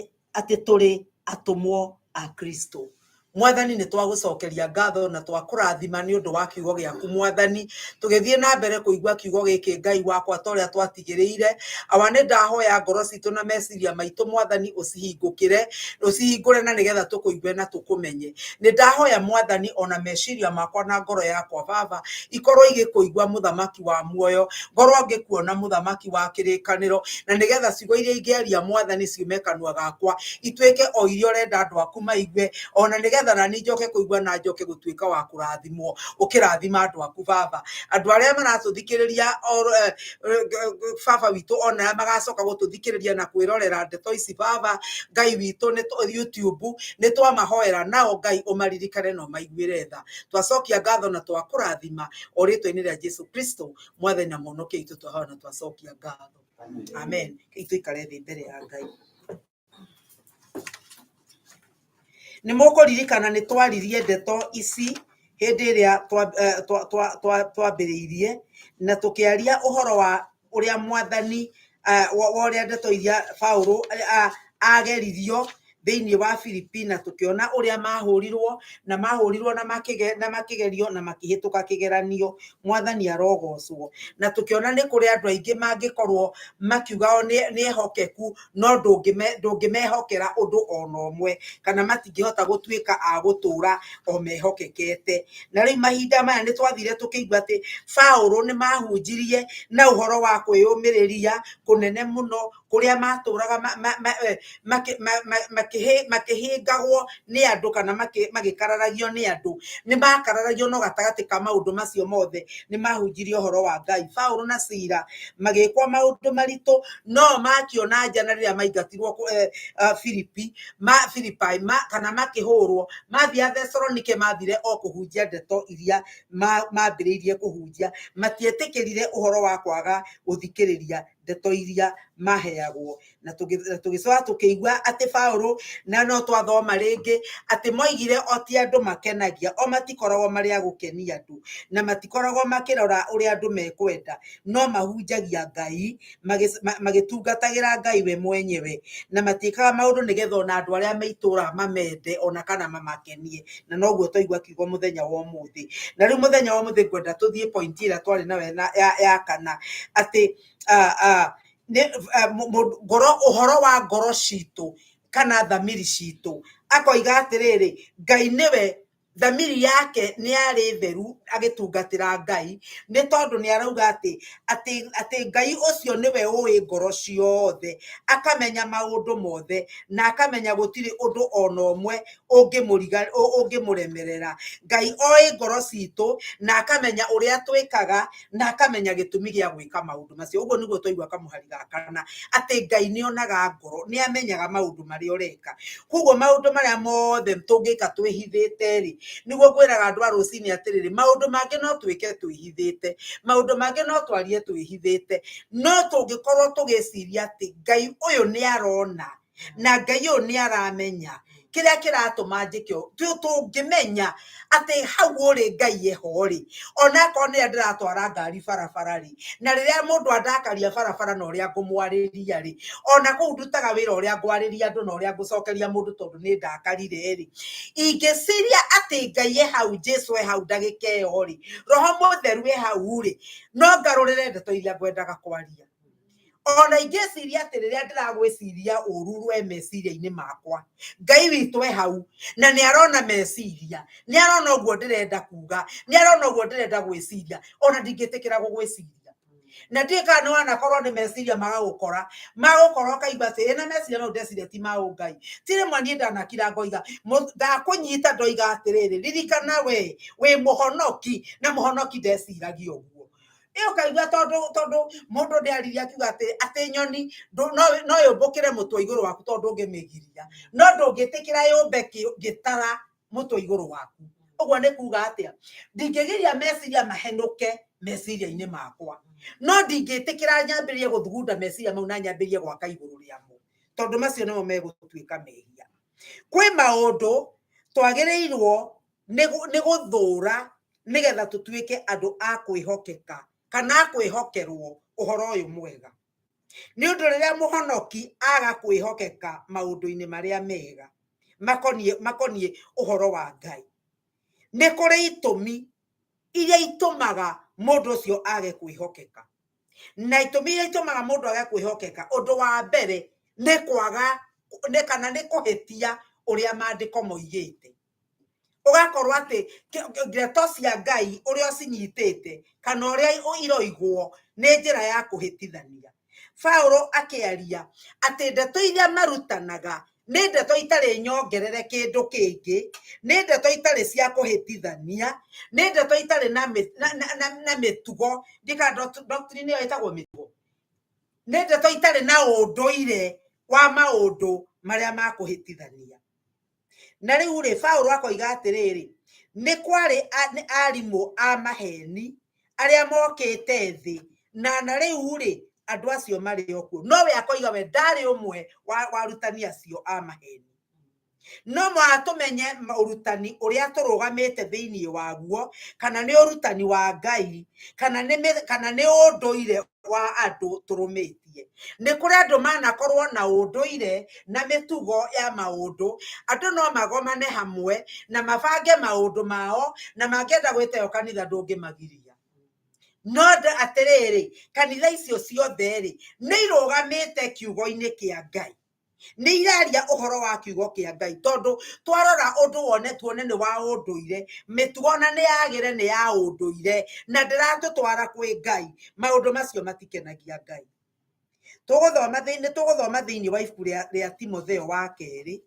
B: tũrĩ atũmwo a Kristo. Mwathani, nĩ twagũcokeria ngatho na twakũrathima nĩ ũndũ wa kiugo gĩaku Mwathani. Tũgĩthiĩ na mbere kũigua kiugo gĩkĩ Ngai wakwa ta ũrĩa twatigĩrĩire. Awa, nĩ ndahoya ngoro citũ na meciria maitũ Mwathani ũcihingũkĩre, ũcihingũre na nĩgetha tũkũigue na tũkũmenye. Nĩ ndahoya Mwathani ona meciria makwa na ngoro yakwa Baba ikorwo igĩkũigua mũthamaki wa muoyo, ngorwo ngĩkuona mũthamaki wa kĩrĩkanĩro, na nĩgetha ciugo iria ingĩaria Mwathani ciume kanua gakwa ituĩke o iria ũrenda andũ aku maigue, ona nĩgetha na niĩ njoke kũigua na njoke gũtuĩka wa kũrathimwo, ũkĩrathima andũ aku Baba. Andũ arĩa maratũthikĩrĩria Baba witũ ona arĩa magacoka gũtũthikĩrĩria na kwĩrorera ndeto ici Baba Ngai witũ nĩ YouTube, nĩ twamahoera nao Ngai ũmaririkane na ũmaiguĩre tha. Twacokia ngatho na twakũrathima o rĩtwa-inĩ rĩa Jesu Kristo Mwathani na Mũhonokia witũ, twahoya na twacokia ngatho. Amen. Rĩu tũikare thĩ mbere ya Ngai. Nĩ mũkũririkana nĩ twaririe ndeto ici hĩndĩ ĩrĩa twambĩrĩirie na tũkĩaria ũhoro wa ũrĩa Mwathani, wa ũrĩa ndeto iria Paũlũ ageririo thĩinĩ wa Filipi, na tũkĩona ũrĩa mahũrirwo na mahũrirwo na makĩgerio na makĩhĩtũka kĩgeranio. Mwathani arogocwo. Na tũkĩona nĩ kũrĩ andũ aingĩ mangĩkorwo makiuga o nĩ ehokeku, no ndũngĩmehokera ũndũ ona ũmwe, kana matingĩhota gũtuĩka a gũtũra o mehokekete. Na rĩu mahinda maya nĩ twathire tũkĩigua atĩ Paũlũ nĩ mahunjirie na ũhoro wa kwĩyũmĩrĩria kũnene mũno, kũrĩa matũraga makĩhĩngagwo nĩ andũ kana magĩkararagio nĩ andũ. Nĩ makararagio, no gatagatĩ ka maũndũ macio mothe nĩ mahunjirie ũhoro wa Ngai. Paũlũ na Sila magĩkwo maũndũ maritũ, no makiona njana rĩrĩa maingatirwo Filipi, Filipi, kana makĩhũrwo, mathiĩ Thesalonike mathire o kũhunjia ndeto iria mambĩrĩirie kũhunjia. Matietĩkĩrire ũhoro wa kwaga gũthikĩrĩria ndeto iria maheagwo. Na tũgĩcoka tũkĩigua atĩ Paũlũ, na no twathoma rĩngĩ, atĩ moigire o ti andũ makenagia, o matikoragwo marĩ a gũkenia andũ, na matikoragwo makĩrora ũrĩa andũ mekwenda, no mahunjagia Ngai, magĩtungatagĩra Ngai we mwenyewe, na matiĩkaga maũndũ nĩgetha ona andũ arĩa me itũũra mamende ona kana mamakenie. Na noguo twaigua kiugo mũthenya wa ũmũthĩ. Na rĩu mũthenya wa ũmũthĩ ngwenda tũthiĩ point ĩrĩa twarĩ nayo ya kana, atĩ ngoro, ũhoro wa ngoro citũ kana thamiri citũ. Akoiga atĩrĩrĩ, Ngai nĩwe thamiri yake nĩ yarĩ theru agĩtungatĩra Ngai, nĩ tondũ nĩ arauga atĩ Ngai ũcio nĩwe ũĩ ngoro ciothe, akamenya maũndũ mothe, na akamenya gũtirĩ ũndũ ona ũmwe ũngĩmũremerera. Ngai oĩ ngoro citũ na akamenya ũrĩa twĩkaga na akamenya gĩtũmi gĩa gwĩka maũndũ macio. Ũguo nĩguo twaigua kamũhari ga kana, atĩ Ngai nĩ onaga ngoro, nĩ amenyaga maũndũ marĩa ũreka. Koguo maũndũ marĩa mothe tũngĩka twĩhithĩte rĩ, nĩguo ngwĩraga andũ a rũcinĩ atĩrĩrĩ, maũndũ mangĩ no twĩke twĩhithĩte, maũndũ mangĩ no twarie twĩhithĩte, no tũngĩkorwo tũgĩciria atĩ Ngai ũyũ nĩ arona na Ngai ũyũ nĩ aramenya kĩrĩa kĩratũma njĩke ũũ, tũngĩmenya atĩ hau ũrĩ Ngai eho rĩ, onakorwo nĩrĩa ndĩratwara ngari barabara rĩ, na rĩrĩa mũndũ andakaria barabara na ũrĩa ngũmwarĩria rĩ, ona kũu ndutaga wĩra ũrĩa ngwarĩria andũ na ũrĩa ngũcokeria mũndũ tondũ nĩ ndakarire rĩ, ingĩciria atĩ Ngai e hau, Jesu e hau ndagĩka ĩyo rĩ, Roho Mũtheru e hau rĩ, no ngarũrĩre ndeto iria ngwendaga kwaria. Ona ingĩciria atĩ rĩrĩa ndĩragwĩciria ũru rwe meciria-inĩ makwa, Ngai witũ e hau na nĩ arona meciria, nĩ arona ũguo ndĩrenda kuga, nĩ arona ũguo ndĩrenda gwĩciria, ona ndingĩtĩkĩra gũgwĩciria. Na ndiũĩ kana nĩ wanakorwo nĩ meciria magagũkora, magũkora ũkaigua atĩ ĩna meciria no ndeciria ti ma ũngai. Ti rĩmwe niĩ ndanakira ngoiga, ndakũnyita ndoiga atĩrĩrĩ, ririkana we wĩ mũhonoki, na mũhonoki ndeciragia ũguo. Ĩ ũkaigua tondũ mũndũ nĩaririe akiuga atĩ nyoni no yũmbũkĩre mũtwe igũrũ waku tondũ ndũngĩmĩgiria, no ndũngĩtĩkĩra yũmbe gĩtara mũtwe igũrũ waku. Ũguo nĩ kuga atĩa? Ndingĩgiria meciria mahenũke meciria-inĩ makwa, no ndingĩtĩkĩra nyambĩrĩrie gũthugunda meciria mau na nyambĩrĩrie gwaka igũrũ rĩamo, tondũ macio nĩmo megũtuĩka mehia. Kwĩ maũndũ twagĩrĩirwo nĩ gũthũra nĩgetha tũtuĩke andũ a kwĩhokeka kana a kwĩhokerwo ũhoro ũyũ mwega. Nĩ ũndũ rĩrĩa mũhonoki aga kwĩhokeka maũndũ-inĩ marĩa mega, Makoniĩ ũhoro wa Ngai. Nĩ kũrĩ itũmi iria itũmaga mũndũ ũcio age kwĩhokeka. Na itũmi iria itũmaga mũndũ age kwĩhokeka, ũndũ wa mbere nĩ kwaga nĩ kana nĩ kũhĩtia ũrĩa maandĩko moigĩte. Ũgakorwo atĩ ndeto cia Ngai ũrĩa ũcinyitĩte kana ũrĩa iroigwo nĩ njĩra ya kũhĩtithania. Paulo akĩaria atĩ ndeto iria marutanaga nĩ ndeto itarĩ nyongerere kĩndũ kĩngĩ, nĩ ndeto itarĩ cia kũhĩtithania, nĩ ndeto itarĩ na mĩtugo, ndika doctrine ĩyo ĩtagwo mĩtugo, nĩ ndeto itarĩ na ũndũire wa maũndũ marĩa ma kũhĩtithania. Na rĩu rĩ, Paulo akoiga atĩrĩrĩ, nĩ kwarĩ arimũ a maheni arĩa mokĩte thĩ, na rĩu rĩ, andũ acio marĩ o kuo. No we akoiga we ndarĩ ũmwe wa arutani acio a maheni. No mũhaka tũmenye ũrutani ũrĩa tũrũgamĩte thĩinĩ waguo, kana nĩ ũrutani wa Ngai, kana nĩ ũndũire wa andũ tũrũmĩtie. Nĩ kũrĩ andũ manakorwo na ũndũire na mĩtugo ya maũndũ, andũ no magomane hamwe na mabange maũndũ mao, na mangĩenda gwĩta kanitha ndũngĩmagiria. No atĩrĩrĩ, kanitha icio ciothe rĩ, nĩ irũgamĩte kiugo-inĩ kĩa Ngai. Nĩ iraria ũhoro wa kiugo kĩa Ngai, tondũ twarora ũndũ wone tuone nĩ wa ũndũire, mĩtugo na nĩ yagĩre nĩ ya ũndũire, na ndĩratũtwara kwĩ Ngai. Maũndũ macio matikenagia Ngai. Nĩ tũgũthoma thĩinĩ wa ibuku rĩa Timotheo wa kerĩ.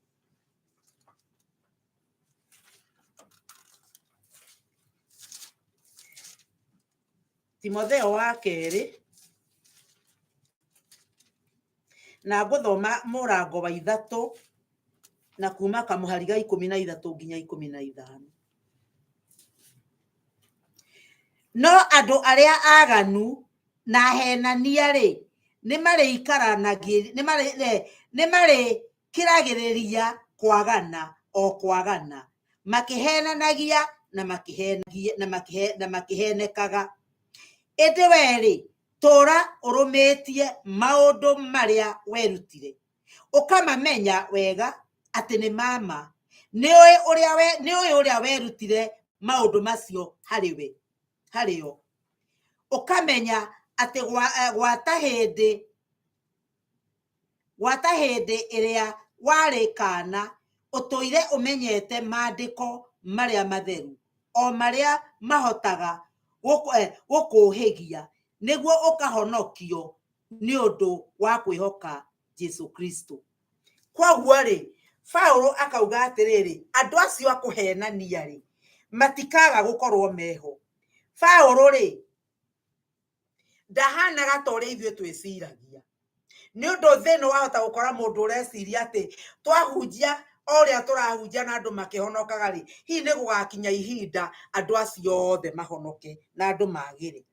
B: Timotheo wa kerĩ, na ngũthoma mũrango wa 3 na kuma kamũhari ga 13 nginya 15. No andũ arĩa aganu na ahenania rĩ, nĩ marĩkiragĩrĩria kwagana o kwagana, makĩhenanagia na makĩhenekaga. Ĩndĩ we rĩ, tũũra ũrũmĩtie maũndũ marĩa werutire, ũkamamenya wega atĩ nĩ mama. Nĩ ũĩ ũrĩa werutire maũndũ macio harĩ o, ũkamenya atĩ gwata hĩndĩ ĩrĩa warĩ kaana, ũtũire ũmenyete maandĩko marĩa matheru, o marĩa mahotaga gũkũũhĩgia, nĩguo ũkahonokio nĩ ũndũ wa kwĩhoka Jesu Kristo. Kwoguo rĩ, Paulo akauga atĩrĩrĩ, andũ acio a kũhenania rĩ, matikaga gũkorwo meho. Paulo rĩ, ndahanaga ta ũrĩa ithuĩ twĩciragia. Nĩ ũndũ thĩ ĩno wahota gũkora mũndũ ũreciria atĩ twahunjia o ũrĩa tũrahunjia na andũ makĩhonokaga rĩ, hihi nĩ gũgakinya ihinda andũ acio othe mahonoke na andũ magĩre,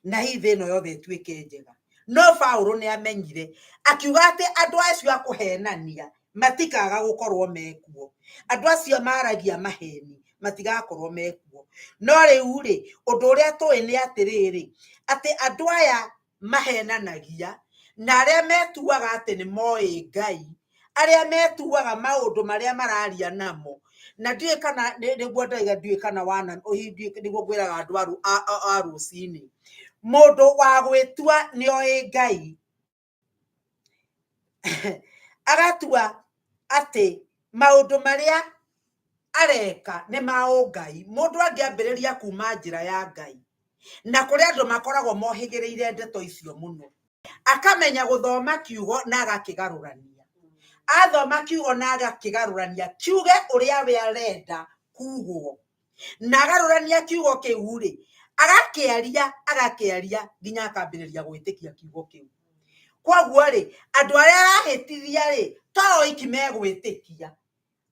B: na hihi thĩ ĩno yothe ĩtuĩke njega. No Paulo nĩ amenyire, akiuga atĩ andũ acio a kũhenania matikaga gũkorwo mekuo. Andũ acio maragia maheni matigakorwo mekuo. No rĩu rĩ, ũndũ ũrĩa tũĩ nĩ atĩrĩrĩ, atĩ andũ aya mahenanagia na arĩa metuaga atĩ nĩ moĩ Ngai, arĩa metuaga maũndũ marĩa mararia namo, na ndiũĩ kana nĩguo ndaiga, ndiũĩ kana wana, nĩguo ngwĩraga andũ a rũcinĩ, mũndũ wa gwĩtua nĩ oĩ Ngai agatua atĩ maũndũ marĩa areka nĩ ma ũngai. Mũndũ angĩambĩrĩria kuma njĩra ya Ngai, na kũrĩ andũ makoragwo mohĩgĩrĩire ndeto icio mũno, akamenya gũthoma kiugo na agakĩgarũrania. Athoma kiugo na agakĩgarũrania kiuge ũrĩa we arenda kugwo, na agarũrania kiugo kĩu rĩ, agakĩaria nginya akambĩrĩria gwĩtĩkia kiugo kĩu. Kwoguo rĩ, andũ arĩa arahĩtithia rĩ, to oiki megwĩtĩkia,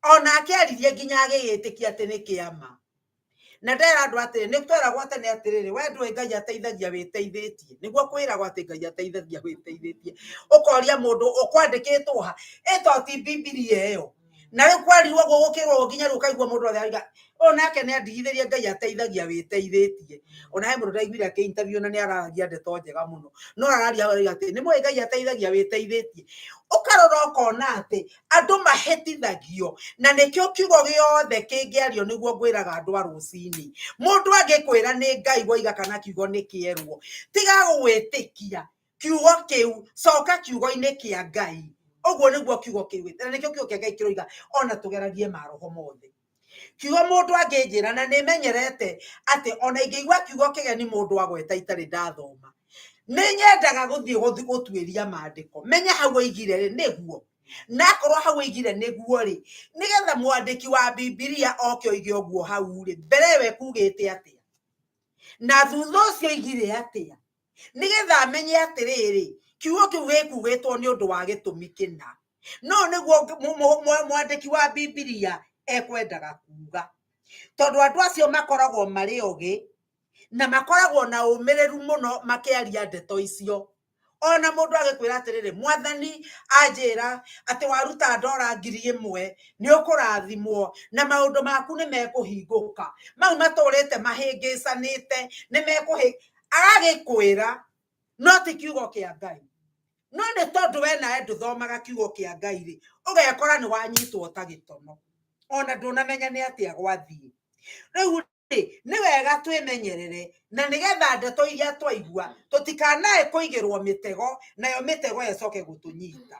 B: ona akĩaririe nginya agĩgĩtĩkia atĩ nĩ kĩama. Na ndera andũ atĩrĩ, nĩ tweragwo tene atĩrĩrĩ, we ndũĩ Ngai ateithagia wĩteithĩtie. Nĩguo kwĩragwo atĩ Ngai ateithagia wĩteithĩtie. Ũkoria mũndũ ũkwandĩkĩtwo ha, ĩ to ti Bibilia ĩyo. Na rĩu kwarirwo ũguo gũkĩrwo ũguo nginya rĩu ũkaigua mũndũ othe arauga ũyũ nake nĩ andigithĩrie Ngai ateithagia wĩteithĩtie. Ona he mũndũ ndaiguire akĩ interview na nĩ araragia ndeto njega mũno, no araria hau arauga atĩ nĩ mũĩ Ngai ateithagia wĩteithĩtie. Ũkarora ũkona atĩ andũ mahĩtithagio, na nĩkĩo kiugo gĩothe kĩngĩario nĩguo ngwĩraga andũ a rũcinĩ. Mũndũ angĩkwĩra nĩ Ngai woiga kana kiugo nĩ kĩerwo, tiga gwĩtĩkia kiugo kĩu, coka kiugo-inĩ kĩa Ngai. Ũguo nĩguo kiugo kĩu, na nĩkĩo kiugo kĩa Ngai kĩroiga ona tũgeragie maroho mothe. Kiugo mũndũ angĩnjĩra, na nĩ menyerete atĩ ona ingĩigua kiugo kĩgeni mũndũ agweta itarĩ ndathoma, nĩ nyendaga gũthiĩ gũtuĩria maandĩko, menye hau oigire rĩ nĩguo, na akorwo hau oigire nĩguo rĩ, nĩgetha mwandĩki wa Bibilia oke oige ũguo hau rĩ, mbere ĩyo ekugĩte atĩa, na thutha ũcio oigire atĩa, nĩgetha amenye atĩrĩrĩ, kiugo kĩu gĩkugĩtwo nĩ ũndũ wa gĩtũmi kĩna. No nĩguo mwandĩki wa Bibilia ekwendaga kuga, tondũ andũ acio makoragwo marĩ ogĩ na makoragwo na ũmĩrĩru mũno makĩaria ndeto icio. Ona mũndũ agĩkwĩra atĩrĩrĩ, mwathani anjĩra atĩ waruta ndora 1000 nĩ ũkũrathimwo na maũndũ maku nĩ mekũhingũka, mau matũrĩte mahĩngĩcanĩte nĩ mekũhĩ, agagĩkwĩra no ti kiugo kĩa Ngai. No nĩ tondũ we nawe ndũthomaga kiugo kĩa Ngai rĩ, ũgekora nĩ wanyitwo ta gĩtono, ona ndũnamenya nĩ atĩa gwathiĩ. Rĩu rĩ, nĩ wega twĩmenyerere, na nĩgetha ndeto iria twaigua tũtikanae kũigĩrwo mĩtego, nayo mĩtego ĩyo ĩcoke gũtũnyita.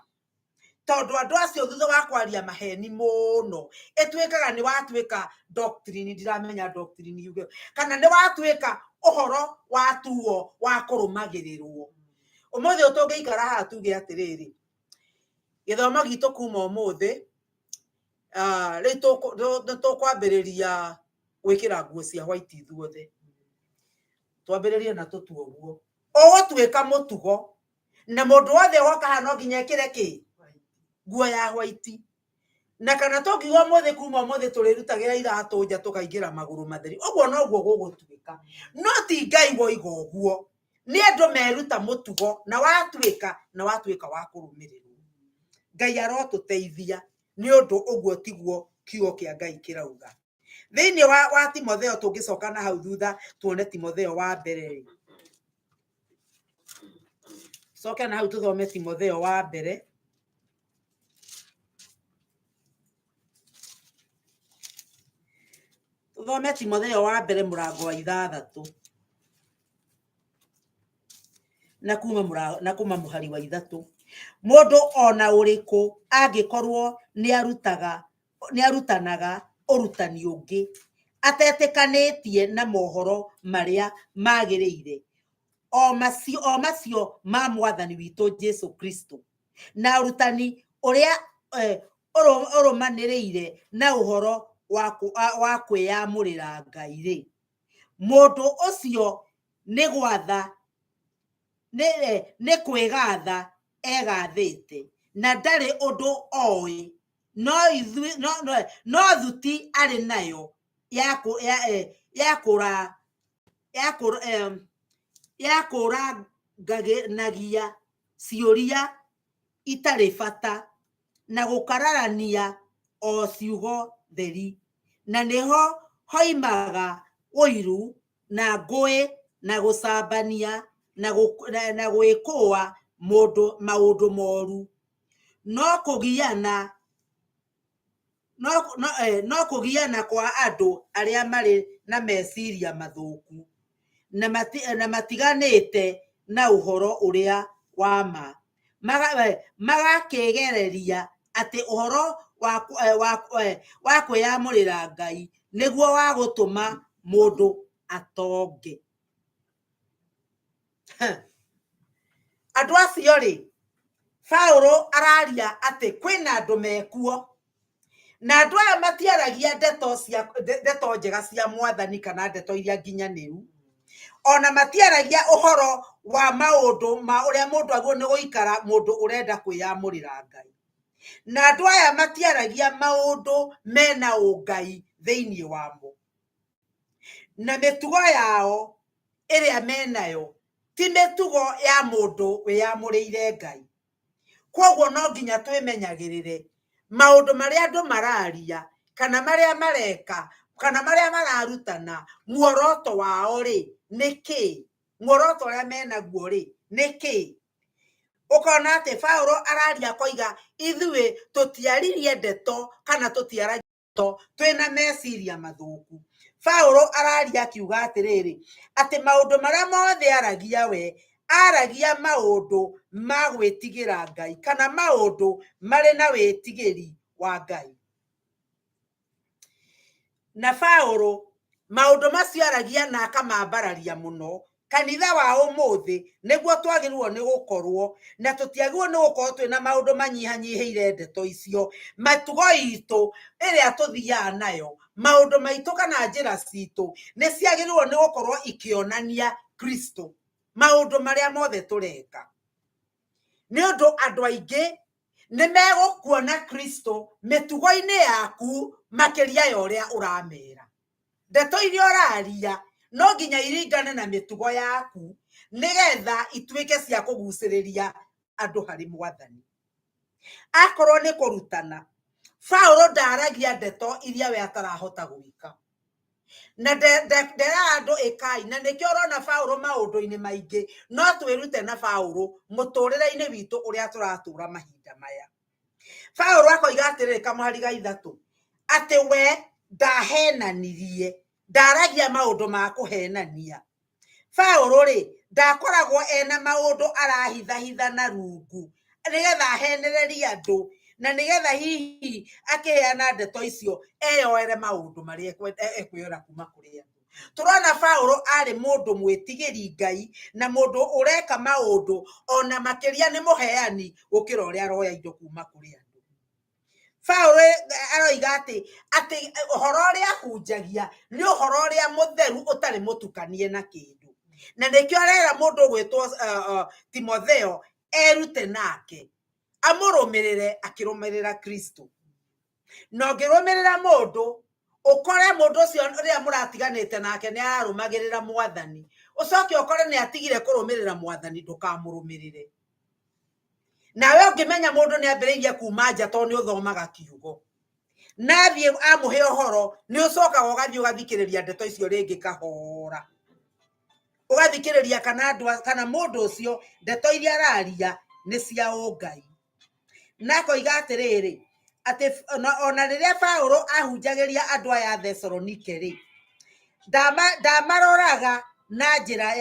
B: Tondũ andũ acio thutha wa kwaria maheni mũno, ĩtuĩkaga nĩ watuĩka doctrine, ndiramenya doctrine yuge, kana nĩ watuĩka ũhoro watuo wa kũrũmagĩrĩrwo. Ũmũthĩ ũyũ tũngĩikara haha tuge atĩrĩrĩ, gĩthomo gitũ kuma ũmũthĩ, rĩu nĩ tũkwambĩrĩria gwĩkĩra nguo cia white ithuothe. Twambĩrĩrie na tũtue ũguo. Ũgũtuĩka mũtugo, na mũndũ wothe woka haha no nginya ekĩre kĩ? Nguo ya white. Na kana tũngiuga ũmũthĩ kuma ũmũthĩ tũrĩrutagĩra iratũ nja tũkaingĩra magũrũ matheri, ũguo noguo gũgũtuĩka. No ti Ngai woiga ũguo, nĩ andũ meruta mũtugo na watuĩka, na watuĩka wa kũrũmĩrĩrwo. Ngai arotũteithia nĩ ũndũ ũguo tiguo kiugo kĩa Ngai kĩrauga. Thĩinĩ wa Timotheo, tũngĩcoka na hau thutha tuone Timotheo wa mbere rĩ, coke na hau tũthome Timotheo wa mbere. Tũthome Timotheo wa mbere mũrango wa 6 na kuma na kuma mũhari wa 3. Mũndũ ona ũrĩkũ angĩkorwo nĩ arutanaga ũrutani ũngĩ atetĩkanĩtie na mohoro marĩa magĩrĩire, o macio ma Mwathani witũ Jesu Kristo, na ũrutani ũrĩa ũrũmanĩrĩire na ũhoro wa kwĩyamũrĩra Ngai rĩ, mũndũ ũcio nĩ gwatha, nĩ kwĩgatha egathĩte, na ndarĩ ũndũ oĩ, no thuti arĩ nayo ya kũranganagia ciũria itarĩ bata na gũkararania o ciugo theri, na nĩho hoimaga ũiru na ngũĩ na gũcambania na gwĩkũa mũndũ maũndũ moru, no kũgiana kwa andũ arĩa marĩ na meciria mathũku na matiganĩte na ũhoro ũrĩa wa ma, magakĩgereria atĩ ũhoro wa kwĩyamũrĩra Ngai nĩguo wa gũtũma mũndũ atonge. Andũ acio rĩ, Paulo araria atĩ kwĩna andũ mekuo, na andũ aya matiaragia ndeto njega cia Mwathani kana ndeto iria nginyanĩru, ona matiaragia ũhoro wa maũndũ ma ũrĩa mũndũ agĩrĩirwo nĩ gũikara mũndũ ũrenda kwĩyamũrĩra Ngai. Na andũ aya matiaragia maũndũ mena ũngai thĩinĩ wamo, na mĩtugo yao ĩrĩa menayo ti mĩtugo ya mũndũ wĩyamũrĩire Ngai. Koguo no nginya twĩmenyagĩrĩre Maũndũ marĩa andũ mararia kana marĩa mareka kana marĩa mararutana, muoroto wao rĩ nĩ kĩĩ? Muoroto ũrĩa menaguo rĩ nĩ kĩĩ? Ũkona atĩ Paulo araria akoiga ithuĩ tũtiaririe ndeto kana tũtiaragia ndeto twĩna meciria mathũku. Paulo araria akiuga atĩrĩrĩ, atĩ maũndũ marĩa mothe aragia we, aragia maũndũ ma gwĩtigĩra Ngai kana maũndũ marĩ na wĩtigĩri wa Ngai. Na Paulo maũndũ macio aragia na akamambararia mũno. Kanitha wa ũmũthĩ nĩguo twagĩrĩirwo nĩ gũkorwo na tũtiagĩrĩirwo nĩ gũkorwo twĩna maũndũ manyihanyihĩire ndeto icio. Mĩtugo itũ ĩrĩa tũthiaga nayo, maũndũ maitũ kana njĩra citũ nĩ ciagĩrĩirwo nĩ gũkorwo ikĩonania Kristo maũndũ marĩa mothe tũreka. Nĩ ũndũ andũ aingĩ nĩ megũkuona Kristo mĩtugo-inĩ yaku makĩria ya ũrĩa ũramera. Ndeto iria ũraria no nginya iringane na mĩtugo yaku nĩgetha ituĩke cia kũgucĩrĩria andũ harĩ Mwathani. Akorwo nĩ kũrutana, Paulo ndaragia ndeto iria we atarahota gwĩka. Na nderaga andũ ĩkai, na nĩkĩo ũrona Paulo maũndũ-inĩ maingĩ no twĩrute na Paulo mũtũrĩre-inĩ witũ ũrĩa tũratũra mahinda maya. Paulo akoiga atĩrĩrĩ kamũhari ga ithatũ, atĩ we ndahenanirie, ndaragia maũndũ ma kũhenania. Paulo rĩ, ndakoragwo ena maũndũ arahithahitha na rungu nĩgetha ahenererie andũ na nĩgetha hihi akĩheana ndeto icio eyoere maũndũ marĩa ekwĩyora kuma kũrĩ andũ. Tũrona Paulo arĩ mũndũ mwĩtigĩri Ngai na mũndũ ũreka maũndũ ona makĩria nĩ mũheani gũkĩra ũrĩa aroya indo kuma kũrĩ andũ. Paulo aroiga atĩ atĩ ũhoro ũrĩa ahunjagia nĩ ũhoro ũrĩa mũtheru ũtarĩ mũtukanie na kĩndũ. Na nĩkĩo arera mũndũ ũgwĩtwo Timotheo erute nake, amũrũmĩrĩre akĩrũmĩrĩra Kristo. Na ũngĩrũmĩrĩra mũndũ ũkore mũndũ ũcio rĩrĩa mũratiganĩte nake nĩ ararũmagĩrĩra Mwathani, ũcoke ũkore nĩ atigire kũrũmĩrĩra Mwathani, ndũkamũrũmĩrĩre. Nawe ũngĩmenya mũndũ nĩ ambĩrĩirie kuma nja tondũ nĩ ũthomaga kiugo, na athiĩ amũhe ũhoro, nĩ ũcokaga ũgathiĩ ũgathikĩrĩria ndeto icio rĩngĩ kahora. Ũgathikĩrĩria kana andũ kana mũndũ ũcio ndeto iria araria nĩ cia ũngai. Na akoiga atĩrĩrĩ, atĩ ona rĩrĩa Paulo ahunjagĩria andũ aya a Thesalonike rĩ, ndamaroraga na njĩra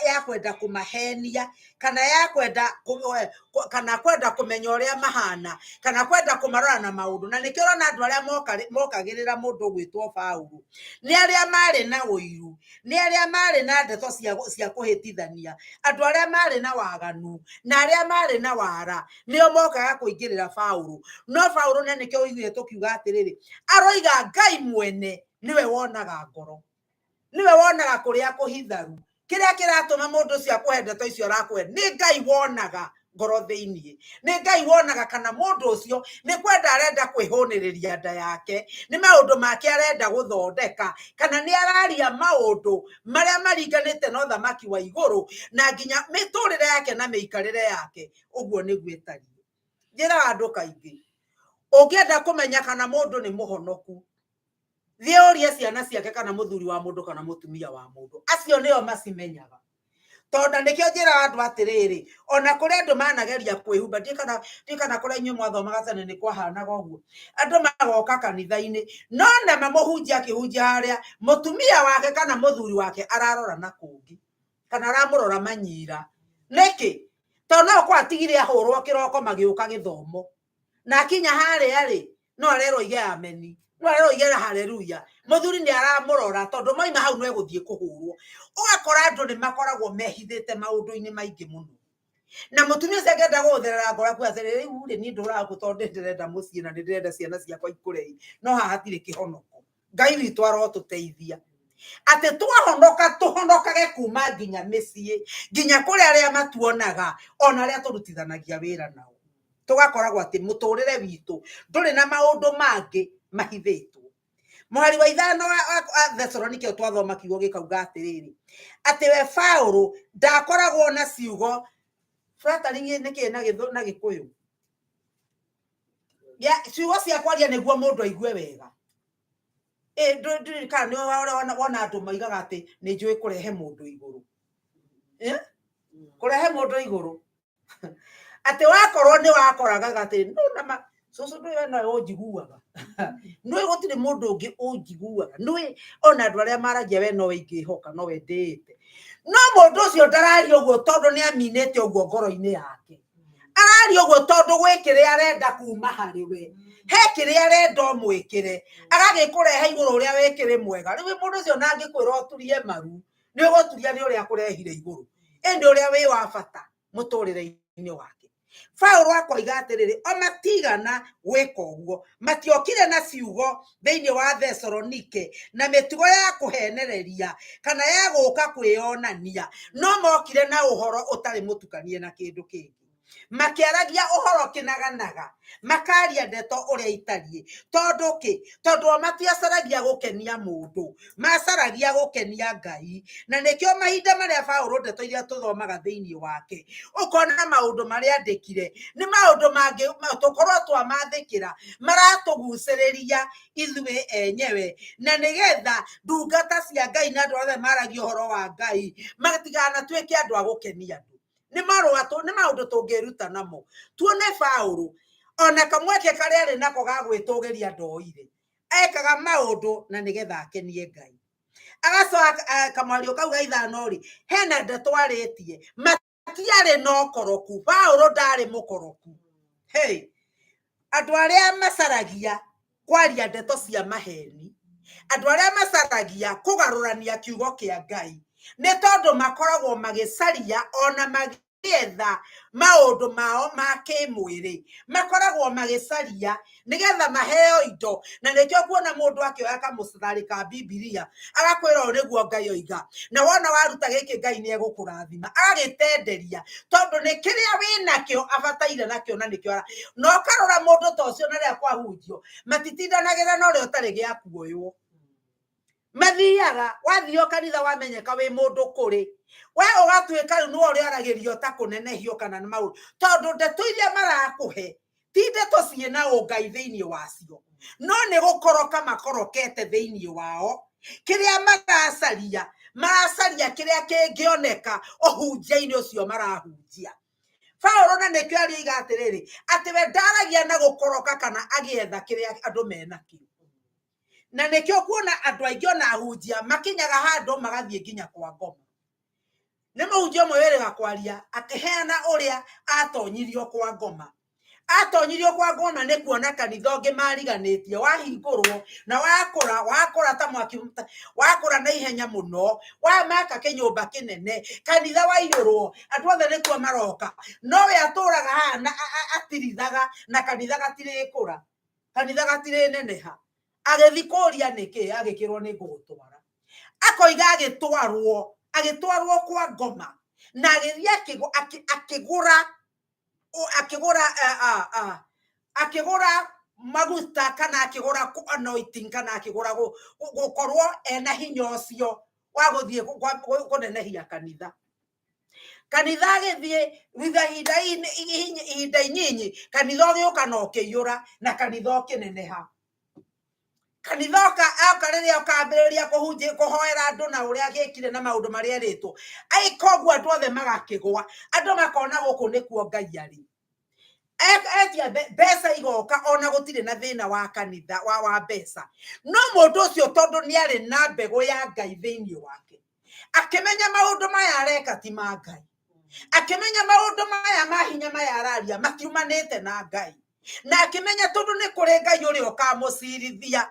B: ya kwenda kũmahenia kana ya kwenda kana kwenda kũmenya ũrĩa mahana kana kwenda kũmarora na maũndũ. Na nĩkĩo ũrona andũ arĩa mokagĩrĩra mũndũ ũgwĩtwo Paulo nĩ arĩa marĩ na ũiru, nĩ arĩa marĩ na ndeto cia kũhĩtithania, andũ arĩa marĩ na waganu na arĩa marĩ na wara nĩo mokaga kũingĩrĩra Paulo. No Paulo na nĩkĩo ũiguire tũkiuga atĩrĩrĩ, aroiga Ngai mwene nĩwe wonaga ngoro, nĩwe wonaga kũrĩa kũhitharu. Kĩrĩa kĩratũma mũndũ ũcio akũhe ndeto icio arakũhe nĩ Ngai wonaga ngoro thĩiniĩ, nĩ Ngai wonaga kana mũndũ ũcio nĩ kwenda arenda kwĩhũnĩrĩria nda yake, nĩ maũndũ make arenda gũthondeka, kana nĩ araria maũndũ marĩa maringanĩte na ũthamaki wa igũrũ na nginya mĩtũrĩre yake na mĩikarĩre yake. Ũguo nĩguo ĩtariĩ. Njĩraga andũ kaingĩ, ũngĩenda kũmenya kana mũndũ nĩ mũhonoku, thiĩ ũrie ciana ciake kana mũthuri wa mũndũ kana mũtumia wa mũndũ. Acio nĩo macimenyaga. Tondũ nĩkĩo njĩraga andũ atĩrĩrĩ, ona kũrĩ andũ manageria kwĩhumba, ndiũĩ kana kũrĩa inyuĩ mwathomaga tene nĩ kwahanaga ũguo. Andũ magoka kanitha-inĩ, no nama mũhunjia akĩhunjia harĩa, mũtumia wake kana mũthuri wake ararora na kũngĩ, kana aramũrora manyira. Nĩkĩ? Tondũ no ũkorwo atigire ahũrwo kĩroko magĩũka gĩthomo. Na akinya harĩa rĩ, no arerwo oige ameni, no arerwo oige haleluya. Mũthuri nĩ aramũrora tondũ maima hau no egũthiĩ kũhũrwo. Ũgakora andũ nĩ makoragwo mehithĩte maũndũ-inĩ maingĩ mũno. Na mũtumia ũcio angĩenda gũgũtherera ngoro akuga atĩrĩrĩ, rĩu rĩ niĩ ndũraga gũkũ tondũ nĩ ndĩrenda mũciĩ na nĩ ndĩrenda ciana ciakwa ikũre ĩ, no haha hatirĩ kĩhonoko. Ngai witũ arotũteithia atĩ twahonoka tũhonokage kuma nginya mĩciĩ, nginya kũrĩ arĩa matuonaga ona arĩa tũrutithanagia wĩra nao. Tũgakoragwo atĩ mũtũrĩre witũ ndũrĩ na maũndũ mangĩ mahithĩtwo. Mũhari wa ithano wa Thesalonike ũyũ twathoma kiugo gĩkauga atĩrĩrĩ, atĩ we Paulo ndakoragwo na ciugo flattering nĩ kĩĩ na Gĩkũyũ? Ya ciugo cia kwaria nĩguo mũndũ aigue wega. Ĩ ndũrĩ kana nĩ wona wona andũ maigaga atĩ nĩ njũĩ kũrehe mũndũ igũrũ. Eh? Kũrehe mũndũ igũrũ. Atĩ wakorwo nĩ wakoragaga atĩ no na ma cũcũ ndũĩ we nowe ũnjiguaga. Nĩũĩ gũtirĩ mũndũ ũngĩ ũnjiguaga. Nĩũĩ ona andũ arĩa maragia we nowe ingĩhoka nowe ndĩĩte. No mũndũ ũcio ndararia ũguo tondũ nĩ aminĩte ũguo ngoro-inĩ yake. Araria ũguo tondũ gwĩ kĩrĩa arenda kuma harĩ we. He kĩrĩa arenda ũmwĩkĩre. Agagĩkũrehe igũrũ ũrĩa wĩkĩrĩ mwega. Rĩu mũndũ ũcio ona angĩkwĩra ũturie maru, nĩ ũgũturia nĩ ũrĩa akũrehire igũrũ. Ĩndĩ ũrĩa wĩ wa bata mũtũrĩre-inĩ wake. Paulo akoiga atĩrĩrĩ, o matigana gwĩka ũguo, matiokire na ciugo thĩinĩ wa Thesalonike na mĩtugo ya kũhenereria kana ya gũka kwĩyonania, no mokire na ũhoro ũtarĩ mũtukanie na kĩndũ kĩngĩ. Makĩaragia ũhoro kĩnaganaga, makaria ndeto ũrĩa itariĩ. Tondũ kĩ? Tondũ o matiacaragia gũkenia mũndũ, macaragia gũkenia Ngai. Na nĩkĩo mahinda marĩa Paulo ndeto iria tũthomaga thĩinĩ wake, ũkona maũndũ marĩa andĩkire nĩ maũndũ mangĩ tũkorwo twamathĩkĩra maratũgucĩrĩria ithuĩ enyewe, na nĩgetha ndungata cia Ngai na andũ othe maragia ũhoro wa Ngai matiganatuĩke andũ a gũkenia andũ. Nĩ marũa nĩ maũndũ tũngĩruta namo. Tuone Paulo ona kamweke karĩa arĩ nako ga gwĩtũgĩria ndoire, ekaga maũndũ na nĩgetha akenie Ngai. Agacoka kamwario kau ga ithano rĩ, hena ndeto arĩtie matiarĩ na ũkoroku. Paulo ndarĩ mũkoroku. Hey, andũ arĩa macaragia kwaria ndeto cia maheni, andũ arĩa macaragia kũgarũrania kiugo kĩa Ngai, nĩ tondũ makoragwo magĩcaria ona magĩetha maũndũ mao ma kĩmwĩrĩ, makoragwo magĩcaria nĩgetha maheo indo. Na nĩkĩo kuona mũndũ akĩoya kamũcarĩ ka Bibilia agakwĩra ũũ nĩguo Ngai oiga, na wona waruta gĩkĩ Ngai nĩ egũkũrathima, agagĩtenderia tondũ nĩ kĩrĩa wĩnakĩo abataire nakĩo na nĩkĩo ara. Na ũkarora mũndũ ta ũcio na rĩrĩa kwahunjio matitindanagĩra na ũrĩa ũtarĩ gĩa kuoywo. Mathiaga wathio kanitha wamenyeka wĩ mũndũ kũrĩ we, ũgatuĩka rĩu nĩwe ũrĩa aragĩrio ta kũnenehio kana nĩ maũndũ, tondũ ndeto iria marakũhe ti ndeto ciĩna ũngai thĩinĩ wacio, no nĩ gũkoroka makorokete thĩinĩ wao. Kĩrĩa maracaria, maracaria kĩrĩa kĩngĩoneka ũhunjia-inĩ ũcio marahunjia. Paulo na nĩkĩo arĩiga atĩrĩrĩ, atĩ we ndaragia na gũkoroka kana agĩetha kĩrĩa andũ menakĩo. Na nĩkĩo kuona andũ aingĩ ona ahunjia makinyaga handũ magathiĩ nginya kwa ngoma. Nĩ mũhunjia ũmwe wĩrĩga kwaria akĩheana ũrĩa atonyirio kwa ngoma. Atonyirio kwa ngoma nĩ kuona kanitha ũngĩ mariganĩtie wahingũrwo na wakũra, wakũra ta mwaki, wakũra na ihenya mũno, wamaka kĩnyũmba kĩnene, kanitha waiyũrwo, andũ othe nĩkuo maroka. No we atũraga haha na atirithaga na kanitha gatirĩkũra, kanitha gatirĩneneha. Agĩthiĩ kũria nĩkĩ, agĩkĩrwo nĩ ngũgũtwara. Akoiga agĩtwarwo, agĩtwarwo kwa ngoma na agĩthiĩ akĩgũra, akĩgũra, akĩgũra maguta kana akĩgũra anointing kana akĩgũra gũkorwo ena hinya ũcio wa gũthiĩ kũnenehia kanitha. Kanitha agĩthiĩ thutha ihinda inyinyi, kanitha ũgĩũka na ũkĩiyũra na kanitha ũkĩneneha. Kanitha oka rĩrĩa ũkambĩrĩria kũhunjia, kũhoera andũ na ũrĩa agĩkire na maũndũ marĩa erĩtwo, aĩka ũguo andũ othe magakĩgwa, andũ makona gũkũ nĩkuo Ngai arĩ. Etia mbeca igoka ona gũtirĩ na thĩna wa kanitha wa mbeca. No mũndũ ũcio tondũ nĩ arĩ na mbegũ ya Ngai thĩinĩ wake, akĩmenya maũndũ maya areka ti ma Ngai, akĩmenya maũndũ maya ma hinya maya araria matiumanĩte na Ngai, na akĩmenya tondũ nĩ kũrĩ Ngai ũrĩa ũkamũcirithia.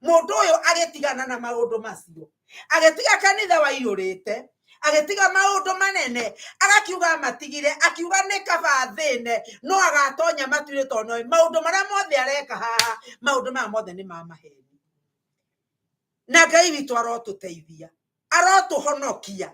B: Mũndũ ũyũ agĩtigana na maũndũ macio, agĩtiga kanitha waiyũrĩte, agĩtiga maũndũ manene, agakiuga matigire, akiuga nĩ kaba thĩne no agatonya matu-inĩ, tondũ maũndũ marĩa mothe areka haha, maũndũ maya mothe nĩ ma maheni. Na Ngai witũ arotũteithia, arotũhonokia,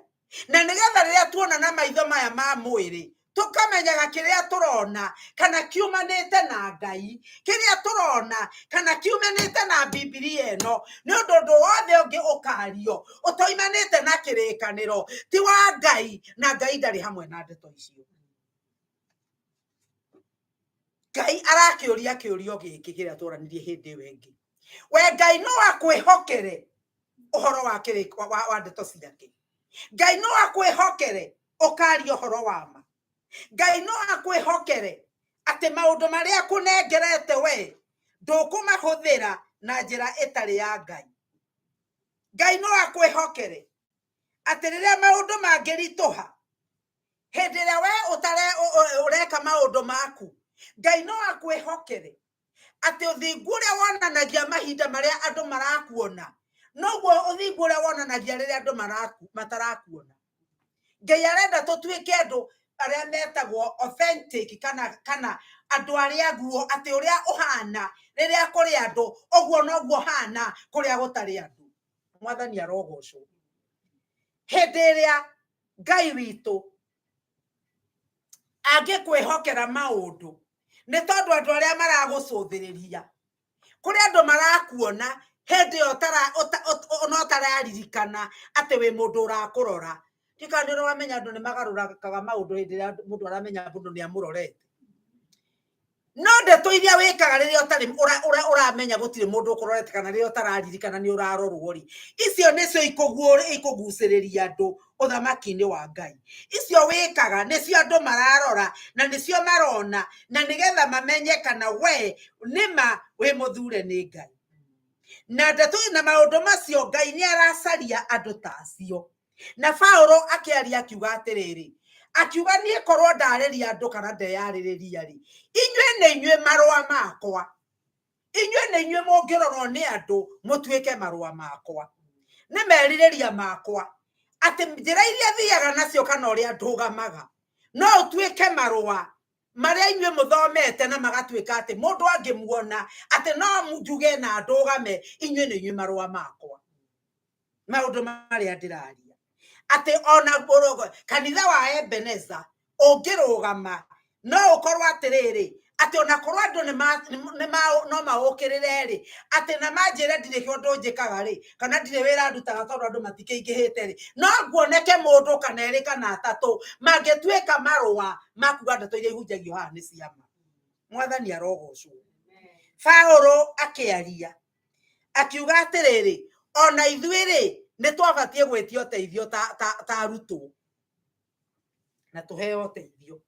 B: na nĩgetha rĩrĩa tuona na maitho maya ma mwĩrĩ tũkamenyaga kĩrĩa tũrona kana kiumanĩte na Ngai, kĩrĩa tũrona kana kiumanĩte na Bibilia ĩno, nĩ ũndũ ũndũ wothe ũngĩ ũkario ũtoimanĩte na kĩrĩkanĩro ti wa Ngai, na Ngai ndarĩ hamwe na ndeto icio. Ngai arakĩũria kĩũrio gĩkĩ kĩrĩa twaranirie hĩndĩ ĩyo ĩngĩ. We Ngai no akwĩhokere ũhoro wa kĩrĩko wa ndeto ciake. Ngai no akwĩhokere ũkaria ũhoro wa ma. Ngai no akwĩhokere atĩ maũndũ marĩa akũnengerete we ndũkũmahũthĩra na njĩra ĩtarĩ ya Ngai. Ngai no akwĩhokere atĩ rĩrĩa maũndũ mangĩritũha, hĩndĩ ĩrĩa we ũtare ũreka maũndũ maku, Ngai no akwĩhokere atĩ ũthingu ũrĩa wonanagia mahinda marĩa andũ marakuona noguo ũthingu ũrĩa wonanagia rĩrĩa andũ matarakuona. Ngai arenda tũtuĩke andũ arĩa metagwo authentic, kana andũ arĩa guo, atĩ ũrĩa ũhana rĩrĩa kũrĩ andũ ũguo noguo ũhana kũrĩa gũtarĩ andũ. Mwathani arogocwo. Hĩndĩ ĩrĩa Ngai witũ angĩkwĩhokera maũndũ, nĩ tondũ andũ arĩa maragũcũthĩrĩria, kũrĩ andũ marakuona hĩndĩ ĩyo ona ũtararirikana atĩ wĩ mũndũ ũrakũrora. Ndikana nĩ ũramenya andũ nĩ magarũrakaga maũndũ hĩndĩ ĩrĩa mũndũ aramenya mũndũ nĩ amũrorete. No ndeto iria wĩkaga rĩrĩa ũtarĩ ũramenya gũtirĩ mũndũ ũkũrorete, kana rĩrĩa ũtararirikana nĩ ũrarorwo rĩ, icio nĩcio ikũgucĩrĩria andũ ũthamaki-inĩ wa Ngai. Icio wĩkaga nĩcio andũ mararora na nĩcio marona, na nĩgetha mamenye kana we nĩma wĩ mũthure nĩ Ngai. Na ndeto na maũndũ macio Ngai nĩ aracaria andũ ta acio. Na Paulo akĩaria akiuga atĩrĩrĩ, akiuga niĩ korwo ndarĩria andũ kana ndeyarĩrĩria rĩ, inyuĩ nĩ inyuĩ marũa makwa, inyuĩ nĩ inyuĩ mũngĩrorwo nĩ andũ mũtuĩke marũa makwa, nĩ merirĩria makwa atĩ njĩra iria thiaga nacio kana ũrĩa ndũgamaga no ũtuĩke marũa marĩa inyuĩ mũthomete na magatuĩka atĩ mũndũ angĩmuona atĩ no njuge na ndũgame, inyuĩ nĩ inyuĩ marũa makwa. Maũndũ marĩa ndĩraria atĩ ona kanitha wa Ebeneza ũngĩrũgama no ũkorwo atĩrĩrĩ, atĩ ona korwo andũ no maũkĩrĩre rĩ, atĩ na manjĩre ndirĩ kĩũndũ njĩkaga rĩ, kana ndirĩ wĩra ndutaga tondũ andũ matikĩingĩhĩte rĩ, no nguoneke mũndũ kana erĩ kana atatũ mangĩtuĩka marũa ma kuga ndeto iria ihunjagio haha nĩ ciama. Mwathani arogocwo. Paulo akĩaria akiuga atĩrĩrĩ, ona ithuĩ rĩ nĩ twabatiĩ gwĩtia ũteithio ta arutwo na tũheo ũteithio.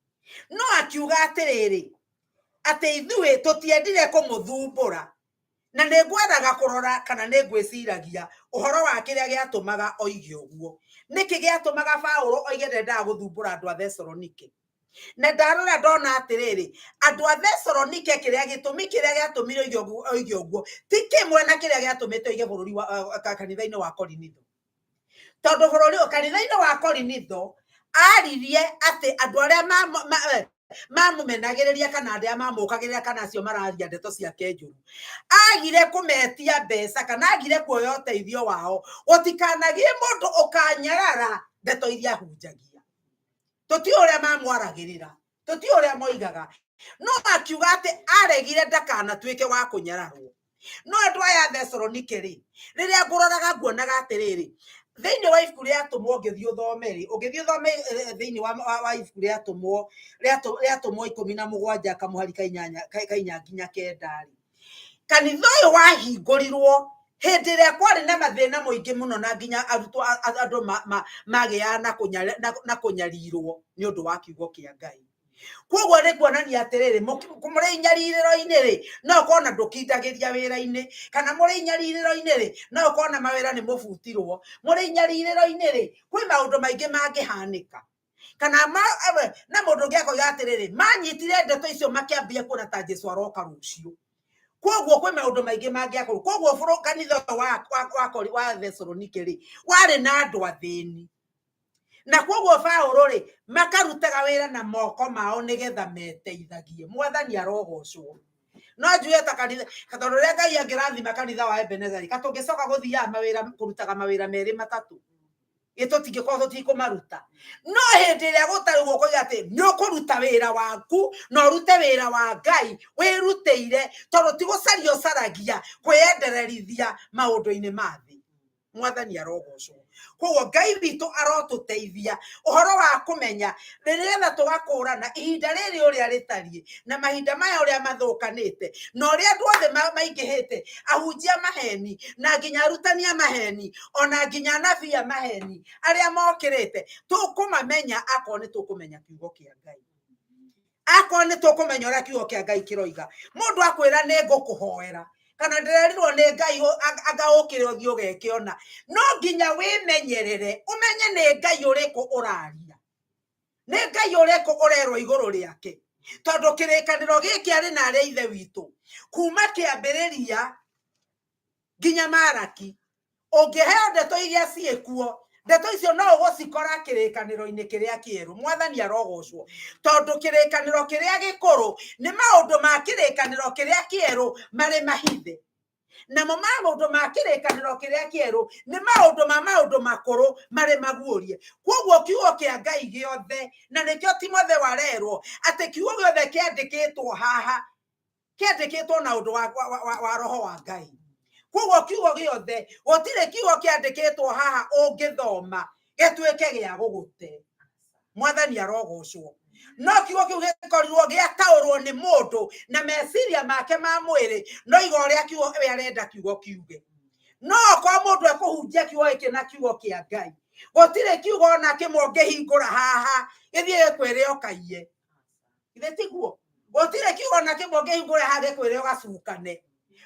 B: No akiuga atĩrĩrĩ, atĩ ithuĩ tũtiendire kũmũthumbũra, na nĩ ngwendaga kũrora kana nĩ ngwĩciragia ũhoro wa kĩrĩa gĩatũmaga oige ũguo. Nĩkĩ gĩatũmaga Paulo oige ndendaga gũthumbũra andũ a Thesalonike? Na ndarora ndona atĩrĩrĩ, andũ a Thesalonike kĩrĩa gĩtũmi kĩrĩa gĩatũmire oige ũguo ti kĩmwe na kĩrĩa gĩatũmĩte oige bũrũri wa kanitha-inĩ wa Korinitho. Tondũ bũrũri kanitha-inĩ wa Korinitho aririe atĩ andũ arĩa mamũmenagĩrĩria kana arĩa mamũkagĩrĩra kana acio mararia ndeto ciake njũru, agire kũmetia mbeca kana agire kuoya ũteithio wao, gũtikanagĩe mũndũ ũkanyarara ndeto iria ahunjagia. Tũtiũĩ ũrĩa mamwaragĩrĩra, tũtiũĩ ũrĩa moigaga, no akiuga atĩ aregire ndakanatuĩke wa kũnyararwo. No andũ aya a Thesalonike rĩ, rĩrĩa ngũroraga nguonaga atĩrĩrĩ, thĩinĩ wa ibuku rĩa Atũmwo ũngĩthiĩ ũthome rĩ, ũngĩthiĩ ũthome thĩinĩ wa ibuku rĩa Atũmwo, rĩa Atũmwo 17 kamũhari ka inyanya, ka inya nginya kenda rĩ, kanitha ũyũ wahingũrirwo hĩndĩ ĩrĩa kwarĩ na mathĩna mũingĩ mũno na nginya arutwo andũ magĩaga na kũnyarirwo nĩ ũndũ wa kiugo kĩa Ngai. Koguo nĩ kuonania atĩrĩrĩ, mũrĩ inyarirĩro-inĩ rĩ, no ũkorwo na ndũkindagĩria wĩra-inĩ, kana mũrĩ inyarirĩro-inĩ rĩ, no ũkorwo na mawĩra nĩ mũbutirwo. Mũrĩ inyarirĩro-inĩ rĩ, kwĩ maũndũ maingĩ mangĩhanĩka. Kana na mũndũ ũngĩ akoiga atĩrĩrĩ, manyitire ndeto icio makĩambia kuona ta Jesu aroka rũciũ. Koguo kwĩ maũndũ maingĩ mangĩakorwo. Koguo kanitha ũyũ wa Thesalonike rĩ, warĩ na andũ athĩni. Na koguo Paulo rĩ, makarutaga wĩra na moko mao nĩgetha meteithagie. Mwathani arogocwo. No njuge ta kanitha, tondũ rĩrĩa Ngai angĩrathima kanitha wa Ebenezeri, ka tũngĩcoka gũthiaga mawĩra, kũrutaga mawĩra merĩ matatũ, ĩ tũtingĩkorwo tũtikũmaruta. No hĩndĩ ĩrĩa gũtarĩ ũguo ũkoiga atĩ nĩ ũkũruta wĩra waku na ũrute wĩra wa Ngai wĩrutĩire, tondũ ti gũcaria ũcaragia kwĩyendererithia maũndũ-inĩ ma thĩ. Mwathani arogocwo. Koguo Ngai witũ arotũteithia ũhoro wa kũmenya nĩgetha tũgakũrana ihinda rĩrĩ ũrĩa rĩtariĩ na mahinda maya ũrĩa mathũkanĩte na ũrĩa andũ othe maingĩhĩte, ahunjia maheni na nginya arutani a maheni ona nginya anabii a maheni arĩa mokĩrĩte. Tũkũmamenya akorwo nĩ tũkũmenya kiugo kĩa Ngai, akorwo nĩ tũkũmenya ũrĩa kiugo kĩa Ngai kĩroiga. Mũndũ akwĩra nĩ ngũkũhoera kana ndĩrerirwo nĩ Ngai anga ũkĩre ũthiĩ ũgeke ona, no nginya wĩmenyerere ũmenye nĩ Ngai ũrĩkũ ũraria, nĩ Ngai ũrĩkũ ũrerwo igũrũ rĩake, tondũ kĩrĩkanĩro gĩkĩ arĩ na arĩa ithe witũ kuma kĩambĩrĩria nginya Maraki. Ũngĩheo ndeto iria ciĩkuo, ndeto icio no ũgũcikora kĩrĩkanĩro-inĩ kĩrĩa kĩerũ. Mwathani arogocwo, tondũ kĩrĩkanĩro kĩrĩa gĩkũrũ nĩ maũndũ ma kĩrĩkanĩro kĩrĩa kĩerũ marĩ mahithe, namo maũndũ ma kĩrĩkanĩro kĩrĩa kĩerũ nĩ maũndũ ma maũndũ makũrũ marĩ maguũrie. Koguo kiugo kĩa Ngai gĩothe, na nĩkĩo Timotheo arerwo atĩ kiugo gĩothe kĩandĩkĩtwo haha kĩandĩkĩtwo na ũndũ wa roho wa Ngai. Koguo kiugo gĩothe, gũtirĩ kiugo kĩandĩkĩtwo haha ũngĩthoma gĩtuĩke gĩa gũgũte. Mwathani arogocwo. No kiugo kĩu gĩkorirwo gĩataũrwo nĩ mũndũ na meciria make ma mwĩrĩ, no iga ũrĩa kiugo we arenda kiugo kiuge. No okorwo mũndũ ekũhunjia kiugo gĩkĩ na kiugo kĩa Ngai, gũtirĩ kiugo ona kĩmwe ũngĩhingũra haha gĩthiĩ gĩkwĩre ũkaiye. Githĩ tiguo? Gũtirĩ kiugo ona kĩmwe ũngĩhingũra haha gĩkwĩre ũgacukane.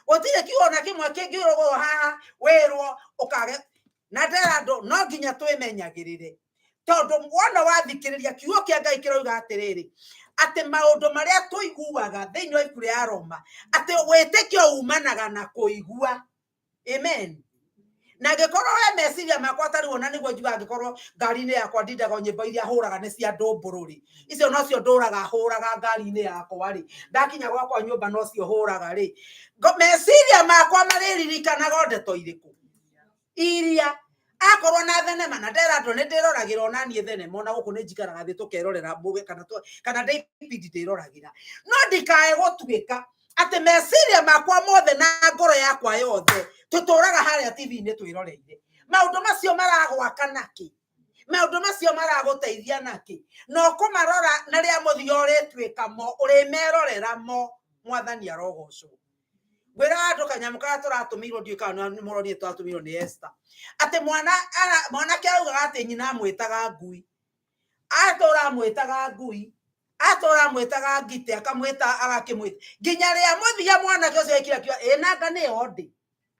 B: Gũtirĩ kiugo ona kĩmwe kĩngĩrũgwo haha wĩrwo ũkage. Na ndera andũ no nginya twĩmenyagĩrĩre, tondũ wona wathikĩrĩria kiugo kĩa Ngai kĩroiga atĩrĩrĩ, atĩ maũndũ marĩa tũiguaga thĩinĩ wa ibuku rĩa Roma, atĩ wĩtĩkio umanaga na kũigua. Amen. Na angĩkorwo we meciria makwa tarĩ ona nĩguo njugaga, angĩkorwo ngari-inĩ yakwa ndindaga o nyĩmbo iria hũraga nĩ cia ndũmbũrũ rĩ, icio nocio ndũraga hũraga ngari-inĩ yakwa rĩ, ndakinya gwakwa nyũmba nocio hũraga rĩ, meciria makwa marĩririkanaga o ndeto irĩkũ iria akorwo na thenema. Na ndera andũ nĩ ndĩroragĩra ona niĩ thenema, ona gũkũ nĩ njikaraga thĩ tũkerorera mbũgĩ kana ndĩ ibindi ndĩroragĩra, no ndikae gũtuĩka atĩ meciria makwa mothe na ngoro yakwa yothe tũtũraga harĩa TV-inĩ twĩroreire. Maũndũ macio maragwaka nakĩ? Maũndũ macio maragũteithia nakĩ? Na ũkũmarora na rĩa mũthia ũrĩtuĩka mo, ũrĩmerorera mo. Mwathani arogocwo. Ngwĩra andũ kanyamũ karĩa tũratũmĩirwo, ndiũĩ kana nĩ mũronire, tũratũmĩirwo nĩ Esther, atĩ mwanake augaga atĩ nyina amwĩtaga ngui, atũra amwĩtaga ngui, atũra amwĩtaga ngitĩ, akamwĩta agakĩmwĩta nginya rĩa mũthia mwanake ũcio ekire akiuga ĩ nanga nĩyo ndĩ,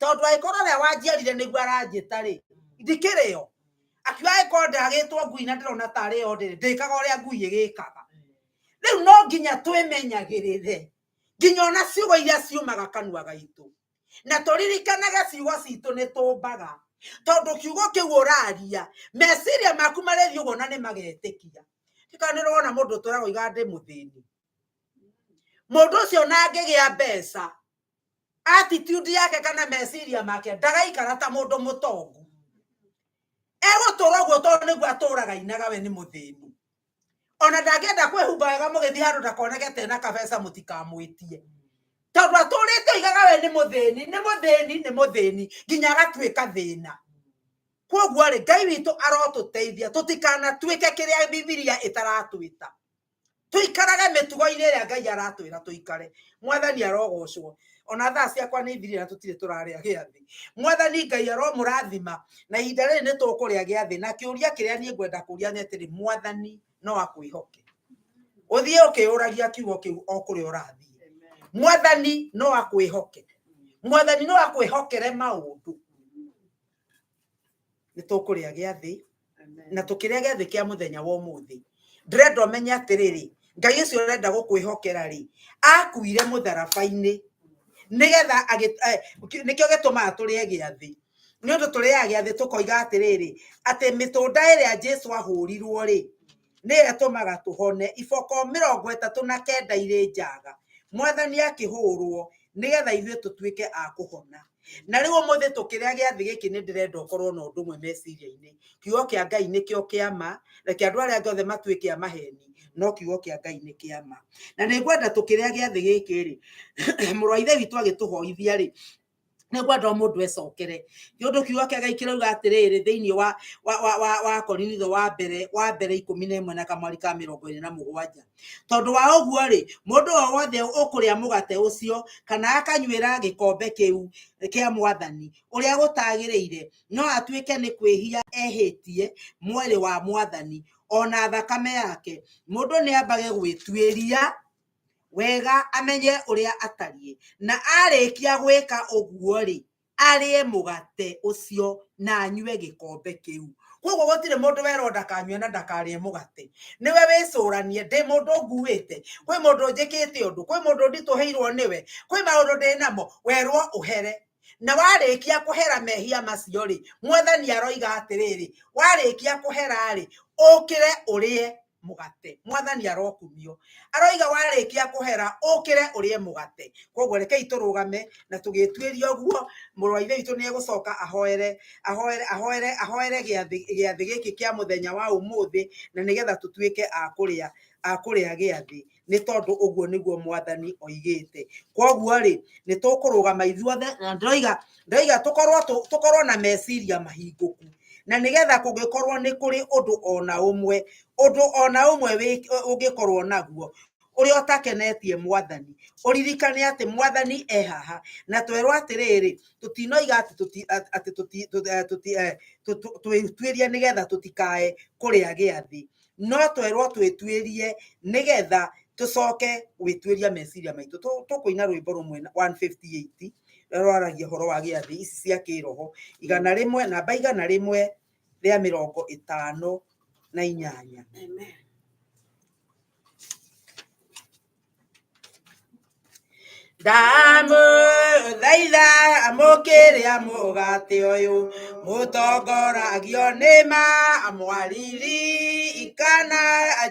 B: tondũ angĩkorwo ũrĩa wanjiarire nĩguo aranjĩta rĩ, ndikĩrĩ yo. Akiuga angĩkorwo ndagĩtwo ngui na ndĩrona tarĩ yo ndĩrĩ, ndĩkaga ũrĩa ngui ĩgĩkaga. Rĩu no nginya twĩmenyagĩrĩre nginya ona ciugo iria ciumaga kanua gaitũ, na tũririkanage ciugo citũ nĩ tũmbaga, tondũ kiugo kĩu ũraria meciria maku marĩthiĩ ũguo na nĩ magetĩkia. Kana nĩ ũrona mũndũ ũtũraga oiga ndĩ mũthĩni, mũndũ ũcio ona angĩgĩa mbeca, attitude yake kana meciria make ndagaikara ta mũndũ mũtongu, egũtũra ũguo tondũ nĩguo atũraga inaga we nĩ mũthĩni. Ona ndangĩenda kwĩhumba wega mũgĩthiĩ handũ ndakoneke tena kabeca mũtikamwĩtie, tondũ atũrĩte oigaga we nĩ mũthĩni, nĩ mũthĩni, nĩ mũthĩni nginya agatuĩka thĩna. Koguo rĩ, Ngai witũ arotũteithia tũtikanatuĩke kĩrĩa Bibilia ĩtaratwĩta, tũikarage mĩtugo-inĩ ĩrĩa Ngai aratwĩra tũikare. Mwathani arogocwo. Ona thaa ciakwa nĩ ithirire na tũtirĩ tũrarĩa gĩathĩ. Mwathani Ngai aromũrathima, na ihinda rĩrĩ nĩ tũkũrĩa gĩathĩ, na kĩũria kĩrĩa niĩ ngwenda kũria nĩ atĩrĩ, Mwathani no akwĩhoke? Ũthiĩ ũkĩũragia kiugo kĩu o kũrĩa ũrathiĩ. Mwathani no akwĩhoke? Mwathani no akwĩhokere maũndũ? Nĩ tũkũrĩa gĩathĩ, na tũkĩrĩa gĩathĩ kĩa mũthenya wa ũmũthĩ, ndĩrenda ũmenye atĩrĩrĩ, Ngai ũcio ũrenda gũkwĩhokera rĩ, akuire mũtharaba-inĩ nĩgetha nĩkĩo gĩtũmaga tũrĩe gĩathĩ. Nĩ ũndũ tũrĩaga gĩathĩ tũkoiga atĩrĩrĩ, atĩ mĩtũnda ĩrĩa Jesu ahũrirwo rĩ, nĩyo ĩtũmaga tũhone. Iboko 39 irĩ njaga, Mwathani akĩhũrwo nĩgetha ithuĩ tũtuĩke a kũhona. Na rĩu ũmũthĩ tũkĩrĩa gĩathĩ gĩkĩ, nĩ ndĩrenda ũkorwo na ũndũ ũmwe meciria-inĩ. Kiugo kĩa Ngai nĩkĩo kĩa ma, reke andũ arĩa angĩ othe matuĩke a maheni, no kiugo kĩa Ngai nĩ kĩa ma. Na nĩ ngwenda tũkĩrĩa gĩathĩ gĩkĩ rĩ, mũrũ wa ithe witũ agĩtũhoithia rĩ, Nĩngwenda o mũndũ ecokere nĩ ũndũ kiugo kĩa Ngai kĩrauga atĩrĩrĩ thĩinĩ wa Korinitho wa mbere 11 na kamwari ka 27. Tondũ wa ũguo rĩ, mũndũ o wothe ũkũrĩa mũgate ũcio kana akanyuĩra gĩkombe kĩu kĩa Mwathani ũrĩa gũtagĩrĩire, no atuĩke nĩ kwĩhia ehĩtie mwĩrĩ wa Mwathani ona thakame yake. Mũndũ nĩ ambage gwĩtuĩria wega amenye ũrĩa atariĩ, na arĩkia gwĩka ũguo rĩ, arĩe mũgate ũcio na anyue gĩkombe kĩu. Koguo gũtirĩ mũndũ werwo ndakanyue na ndakarĩe mũgate. Nĩwe wĩcũranie, ndĩ mũndũ nguĩte, kwĩ mũndũ njĩkĩte ũndũ, kwĩ mũndũ nditũhĩirwo nĩwe, kwĩ maũndũ ndĩ namo, werwo ũhere. Na warĩkia kũhera mehia macio rĩ, Mwathani aroiga atĩrĩrĩ, warĩkia kũhera rĩ, ũkĩre ũrĩe mũgate. Mwathani arokumio. Aroiga warĩkia kũhera ũkĩre ũrĩe mũgate. Koguo rekei tũrũgame na tũgĩtuĩria ũguo, mũrũ wa Ithe witũ nĩ egũcoka ahoere ahoere ahoere ahoere gĩathĩ gĩkĩ kĩa mũthenya wa ũmũthĩ, na nĩgetha tũtuĩke a kũrĩa gĩathĩ, nĩ tondũ ũguo nĩguo Mwathani oigĩte. Koguo rĩ, nĩ tũkũrũgama ithuothe, na ndĩroiga tũkorwo na meciria mahingũku, na nĩgetha kũngĩkorwo nĩ kũrĩ ũndũ ona ũmwe, ũndũ ona ũmwe ũngĩkorwo naguo ũrĩa ũtakenetie Mwathani, ũririkane atĩ Mwathani e haha, na twerwo atĩrĩrĩ, tũtinoiga atĩ twĩtuĩrie nĩgetha tũtikae kũrĩa gĩathĩ, no twerwo twĩtuĩrie nĩgetha tũcoke gwĩtuĩria meciria maitũ. Tũkũina rwĩmbo rũmwe 158 rwaragia ũhoro wa gĩathĩ ici cia kĩroho, 100, namba 158.
D: Amen.
B: Ndamũthaitha mũkĩrĩa mũgate ũyũ, mũtongoragio nĩ ma mwaririkana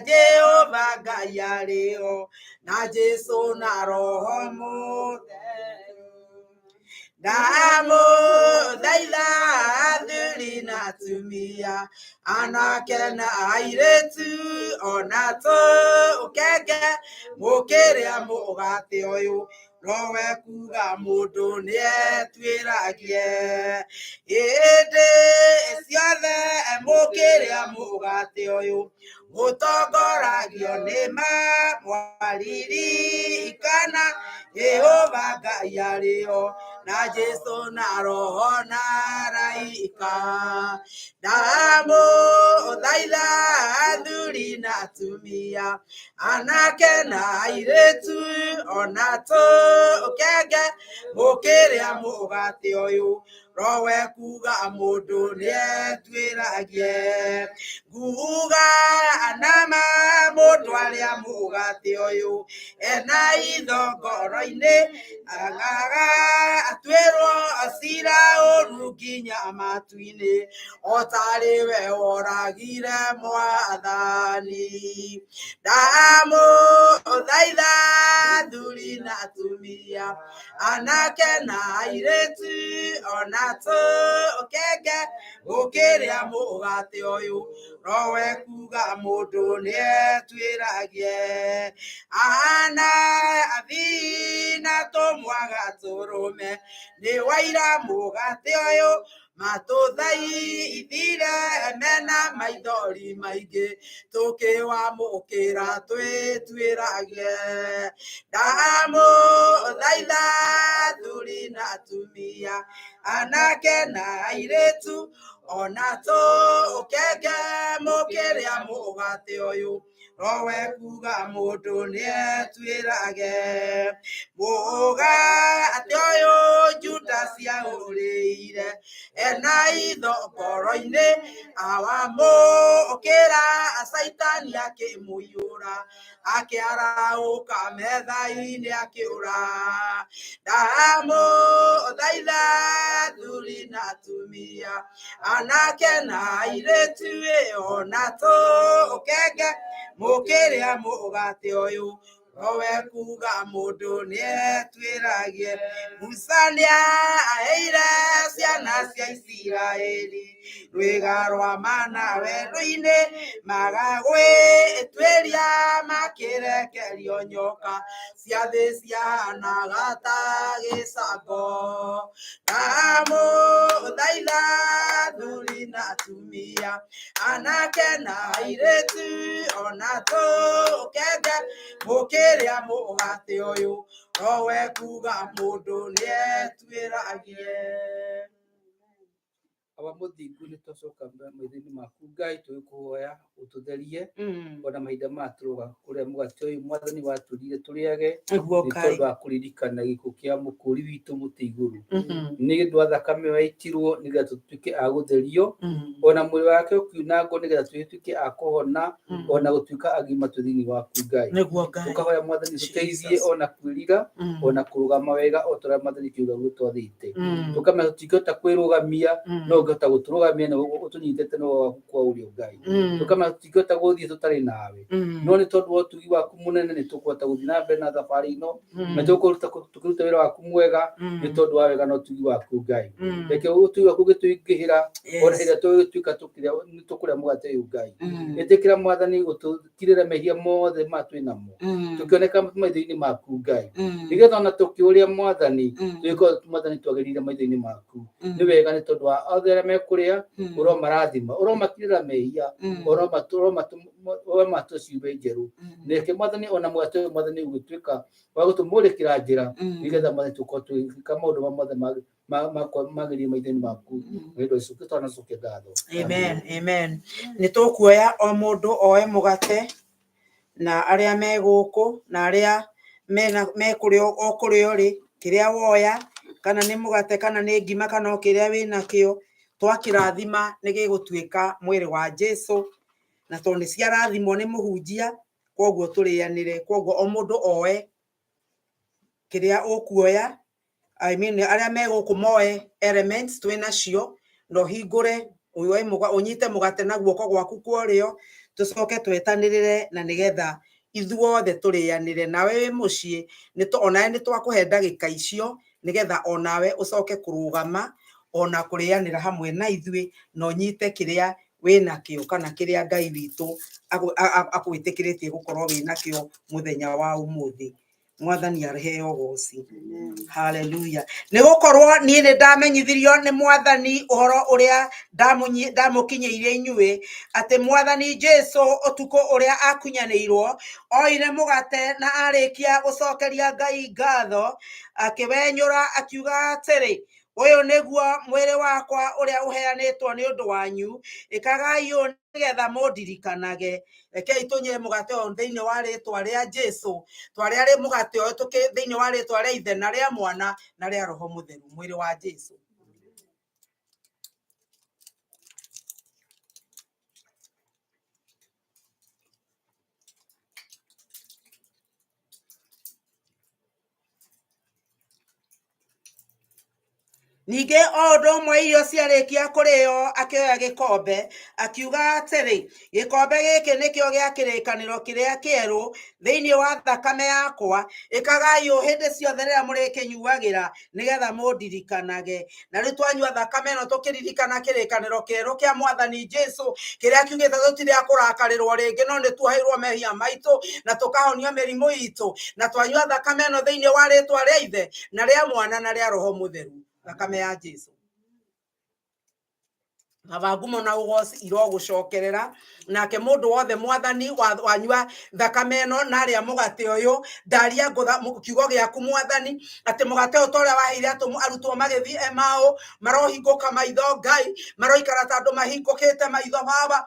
B: Jehova Ngai arĩ ho, na Jesũ na Roho Mũtheru. Ndamũthaitha athuri na atumia, anake na airĩtu, ona tũkenge, mũkĩrĩa mũgate ũyũ, nowe kuga mũndũ nĩetuĩragie. Hĩndĩ ciothe mũkĩrĩa mũgate ũyũ, mũtongoragio nĩ ma mwaririkana Jehova Ngai arĩ ho, na Jesũ na Roho na araika. Ndamũthaitha athuri na atumia, anake na airĩtu, ona tũkenge, mũkĩrĩa mũgate ũyũ, rowe kuga mũndũ nĩetuĩragie. Nguga nama mũndũ arĩa mũgate ũyũ, ena itho ngoro-inĩ, agaga atuĩrwo cira ũru nginya matu-inĩ, o tarĩ we woragire Mwathani. Ndamũthaitha athuri na atumia, anake na airĩtu, ona tũkenge, mũkĩrĩa mũgate ũyũ, rowe kuga mũndũ nĩetuĩragie. Ana athii na tũmwaga tũrũme, nĩ waira mũgate ũyũ, matũthaithire mena maithori maingĩ, tũkĩwamũkĩra twĩtuĩragie. Ndamũthaitha athuri na atumia, anake na airĩtu, ona tũkenge, mũkĩrĩa mũgate ũyũ, rowe kuga mũndũ nĩetuĩrage. Mũgate ũyũ Judas aũrĩire, ena itho ngoro-inĩ, awamũkĩra Caitani akĩmũiyũra, akĩarahũka metha-inĩ akĩũra. Ndamũthaitha athuri na atumia, anake na airĩtu, ona tũkenge, mũkĩrĩa mũgate ũyũ, Nowe kuga mũndũ nĩetuĩragie. Musa nĩaheire ciana cia Isiraeli rwĩga rwa mana werũ-inĩ, magagwĩtuĩria makĩrekerio nyoka cia thĩ ciahanaga ta gĩcango. Ndamũthaitha athuri na atumia, anake na airĩtu, ona tũkenge, mũkĩrĩa mũgate ũyũ, nowe kuga mũndũ nĩetuĩragie.
A: Awa mũthingu nĩ twacoka maitho-inĩ maku Ngai tũgĩkũhoya ũtũtherie ona mahinda maya tũroga kũrĩa mũgate ũyũ mwathani watũrire tũrĩage
B: Nĩguo
A: nĩ
B: Ngai.
A: tondũ wa kũririkana gĩkuũ kĩa mũkũri witũ mũtĩ igũrũ nĩ ũndũ wa thakame waitirwo nĩgetha tũtuĩke a gũtherio ona mwĩrĩ wake ũkiunangwo nĩgetha tũtuĩke a kũhona ona gũtuĩka agima twĩ thĩinĩ waku Ngai.
B: Nĩguo Ngai.
A: Tũkahoya mwathani tũteithie
B: Jesus.
A: ona kwĩrira ona kũrũgama wega o ta ũrĩa mwathani kiugo gĩtwathĩte. Tũkamenya tũtingĩhota kwĩrũgamia no ũngĩhota gũtũrũgamia na ũtũnyitĩte na waku kwa ũrĩo Ngai. Tũkamenya tũtingĩhota gũthiĩ tũtarĩ nawe no nĩ tondũ wa ũtugi waku mũnene nĩ tũkũhota gũthiĩ na mbere na thabarĩ ĩno na tũkũruta tũkĩruta wĩra waku mwega nĩ tondũ wa wega na ũtugi waku Ngai. Reke ũtugi waku ũgĩtũingĩhĩra ona hĩndĩ ĩrĩa tũgĩtuĩka nĩ tũkũrĩa mũgate ũyũ Ngai. Ĩtĩkĩra mwathani gũtũkirĩra mehia mothe ma twĩ namo tũkĩoneka maitho-inĩ maku Ngai nĩgetha ona tũkĩũrĩa mwathani tũgĩkorwo mwathani twagĩrĩire maitho-inĩ maku nĩ wega nĩ tondũ wa othe arĩa mekũrĩa ũromarathima ũromakirĩra mehia ũromatũ ciumbe njerũ reke mwathani ona mũgate ũyũ mwathani ũgĩtuĩka wa gũtũmũrĩkĩra njĩra nĩgetha mwathani tũkorwo tũgĩka maũndũ ma mothe magĩrĩire maitho-inĩ maku nĩ ũndũ ũcio tũtanacokia ngatho.
B: Amen, amen. Nĩ tũkuoya o mũndũ oe mũgate na arĩa me gũkũ na arĩa me kũrĩa o kũrĩa ũrĩ, kĩrĩa woya kana nĩ mũgate kana nĩ ngima kana o kĩrĩa wĩnakĩo, twakĩrathima nĩ gĩgũtuĩka mwĩrĩ wa Jesu, na tondũ nĩ ciarathimwo nĩ mũhunjia, koguo tũrĩanĩre. Koguo o mũndũ oe kĩrĩa ũkuoya, I mean arĩa me gũkũ moe elements twĩ nacio, na ũhingũre ũnyite mũgate na guoko gwaku kwa ũrĩo, tũcoke twetanĩrĩre na nĩgetha ithuothe tũrĩanĩre. Nawe wĩ mũciĩ onawe nĩ twakũhe ndagĩka icio nĩgetha onawe ũcoke kũrũgama ona kũrĩanĩra hamwe na ithuĩ na ũnyite kĩrĩa wĩnakĩo kana kĩrĩa Ngai witũ akwĩtĩkĩrĩtie gũkorwo wĩnakĩo mũthenya wa ũmũthĩ. Mwathani areheo ũgoci. Haleluya. Nĩ gũkorwo niĩ nĩ ndamenyithirio nĩ mwathani ũhoro ũrĩa ndamũkinyĩirie inyuĩ, atĩ mwathani Jesu ũtukũ ũrĩa akunyanĩirwo oire mũgate na arĩkia gũcokeria Ngai ngatho, akĩwenyũra akiuga atĩrĩ, ũyũ nĩguo mwĩrĩ wakwa ũrĩa ũheanĩtwo nĩ ũndũ wanyu, ĩkagai ũũ nĩgetha mũndirikanage. Rekei tũnyue mũgate ũyũ thĩinĩ wa rĩtwa rĩa Jesu, twarĩa rĩ mũgate ũyũ thĩinĩ wa rĩtwa rĩa Ithe na rĩa Mwana na rĩa Roho Mũtheru, mwĩrĩ wa Jesu. Ningĩ o ũndũ ũmwe irio ciarĩkia kũrĩo akĩoya gĩkombe akiuga atĩrĩ, gĩkombe gĩkĩ nĩkĩo gĩa kĩrĩkanĩro kĩrĩa kĩerũ thĩinĩ wa thakame yakwa, ĩkagai ũũ hĩndĩ ciothe rĩrĩa mũrĩkĩnyuagĩra nĩgetha mũndirikanage. Na rĩu twanyua thakame ĩno tũkĩririkana kĩrĩkanĩro kĩerũ kĩa mwathani Jesu kĩrĩa kiugĩte tũtirĩ a kũrakarĩrwo rĩngĩ, no nĩ tuoheirwo mehia maitũ na tũkahonio mĩrimũ itũ, na twanyua thakame ĩno thĩinĩ wa rĩtwa rĩa Ithe na rĩa Mwana na rĩa Roho Mũtheru, thakame ya Jesu. Baba ngumo na ũgoci irogũcokerera. Nake mũndũ wothe mwathani wanyua thakame ĩno na arĩa mũgate ũyũ, ndaria kiugo gĩaku mwathani, atĩ mũgate ũyũ ta ũrĩa waheire arutwo magĩthiĩ Emau, marohingũka maitho Ngai, maroikara ta andũ mahingũkĩte maitho Baba,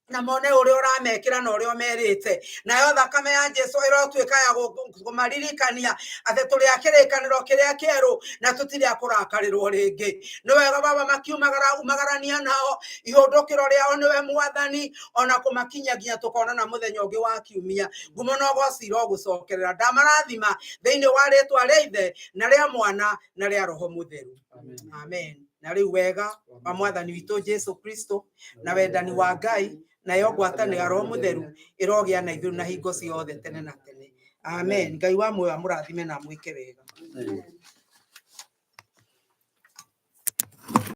B: na mone ũrĩa ũramekĩra na ũrĩa ũmerĩte. Nayo thakame ya Jesu ĩrotuĩka ya kũmaririkania atĩ tũrĩ a kĩrĩkanĩro kĩrĩa kĩerũ na tũtirĩ a kũrakarĩrwo rĩngĩ. Nĩ wega Baba makiumagara umagarania nao ihũndũkĩro rĩao nĩwe mwathani, ona kũmakinyia nginya tũkonana mũthenya ũngĩ wa kiumia. Ngumo na ũgoci irogũcokerera. Ndamarathima thĩinĩ wa rĩtwa rĩa Ithe na rĩa Mwana na rĩa Roho Mũtheru. Amen. Na rĩu wega wa mwathani witũ Jesu Kristo na wendani wa Ngai nayo ngwatanĩro ya Roho Mũtheru ĩrogĩa na ithuĩ na hingo ciothe tene na tene. Amen. Ngai wa muoyo amũrathime na amwĩke wega.
A: Amen.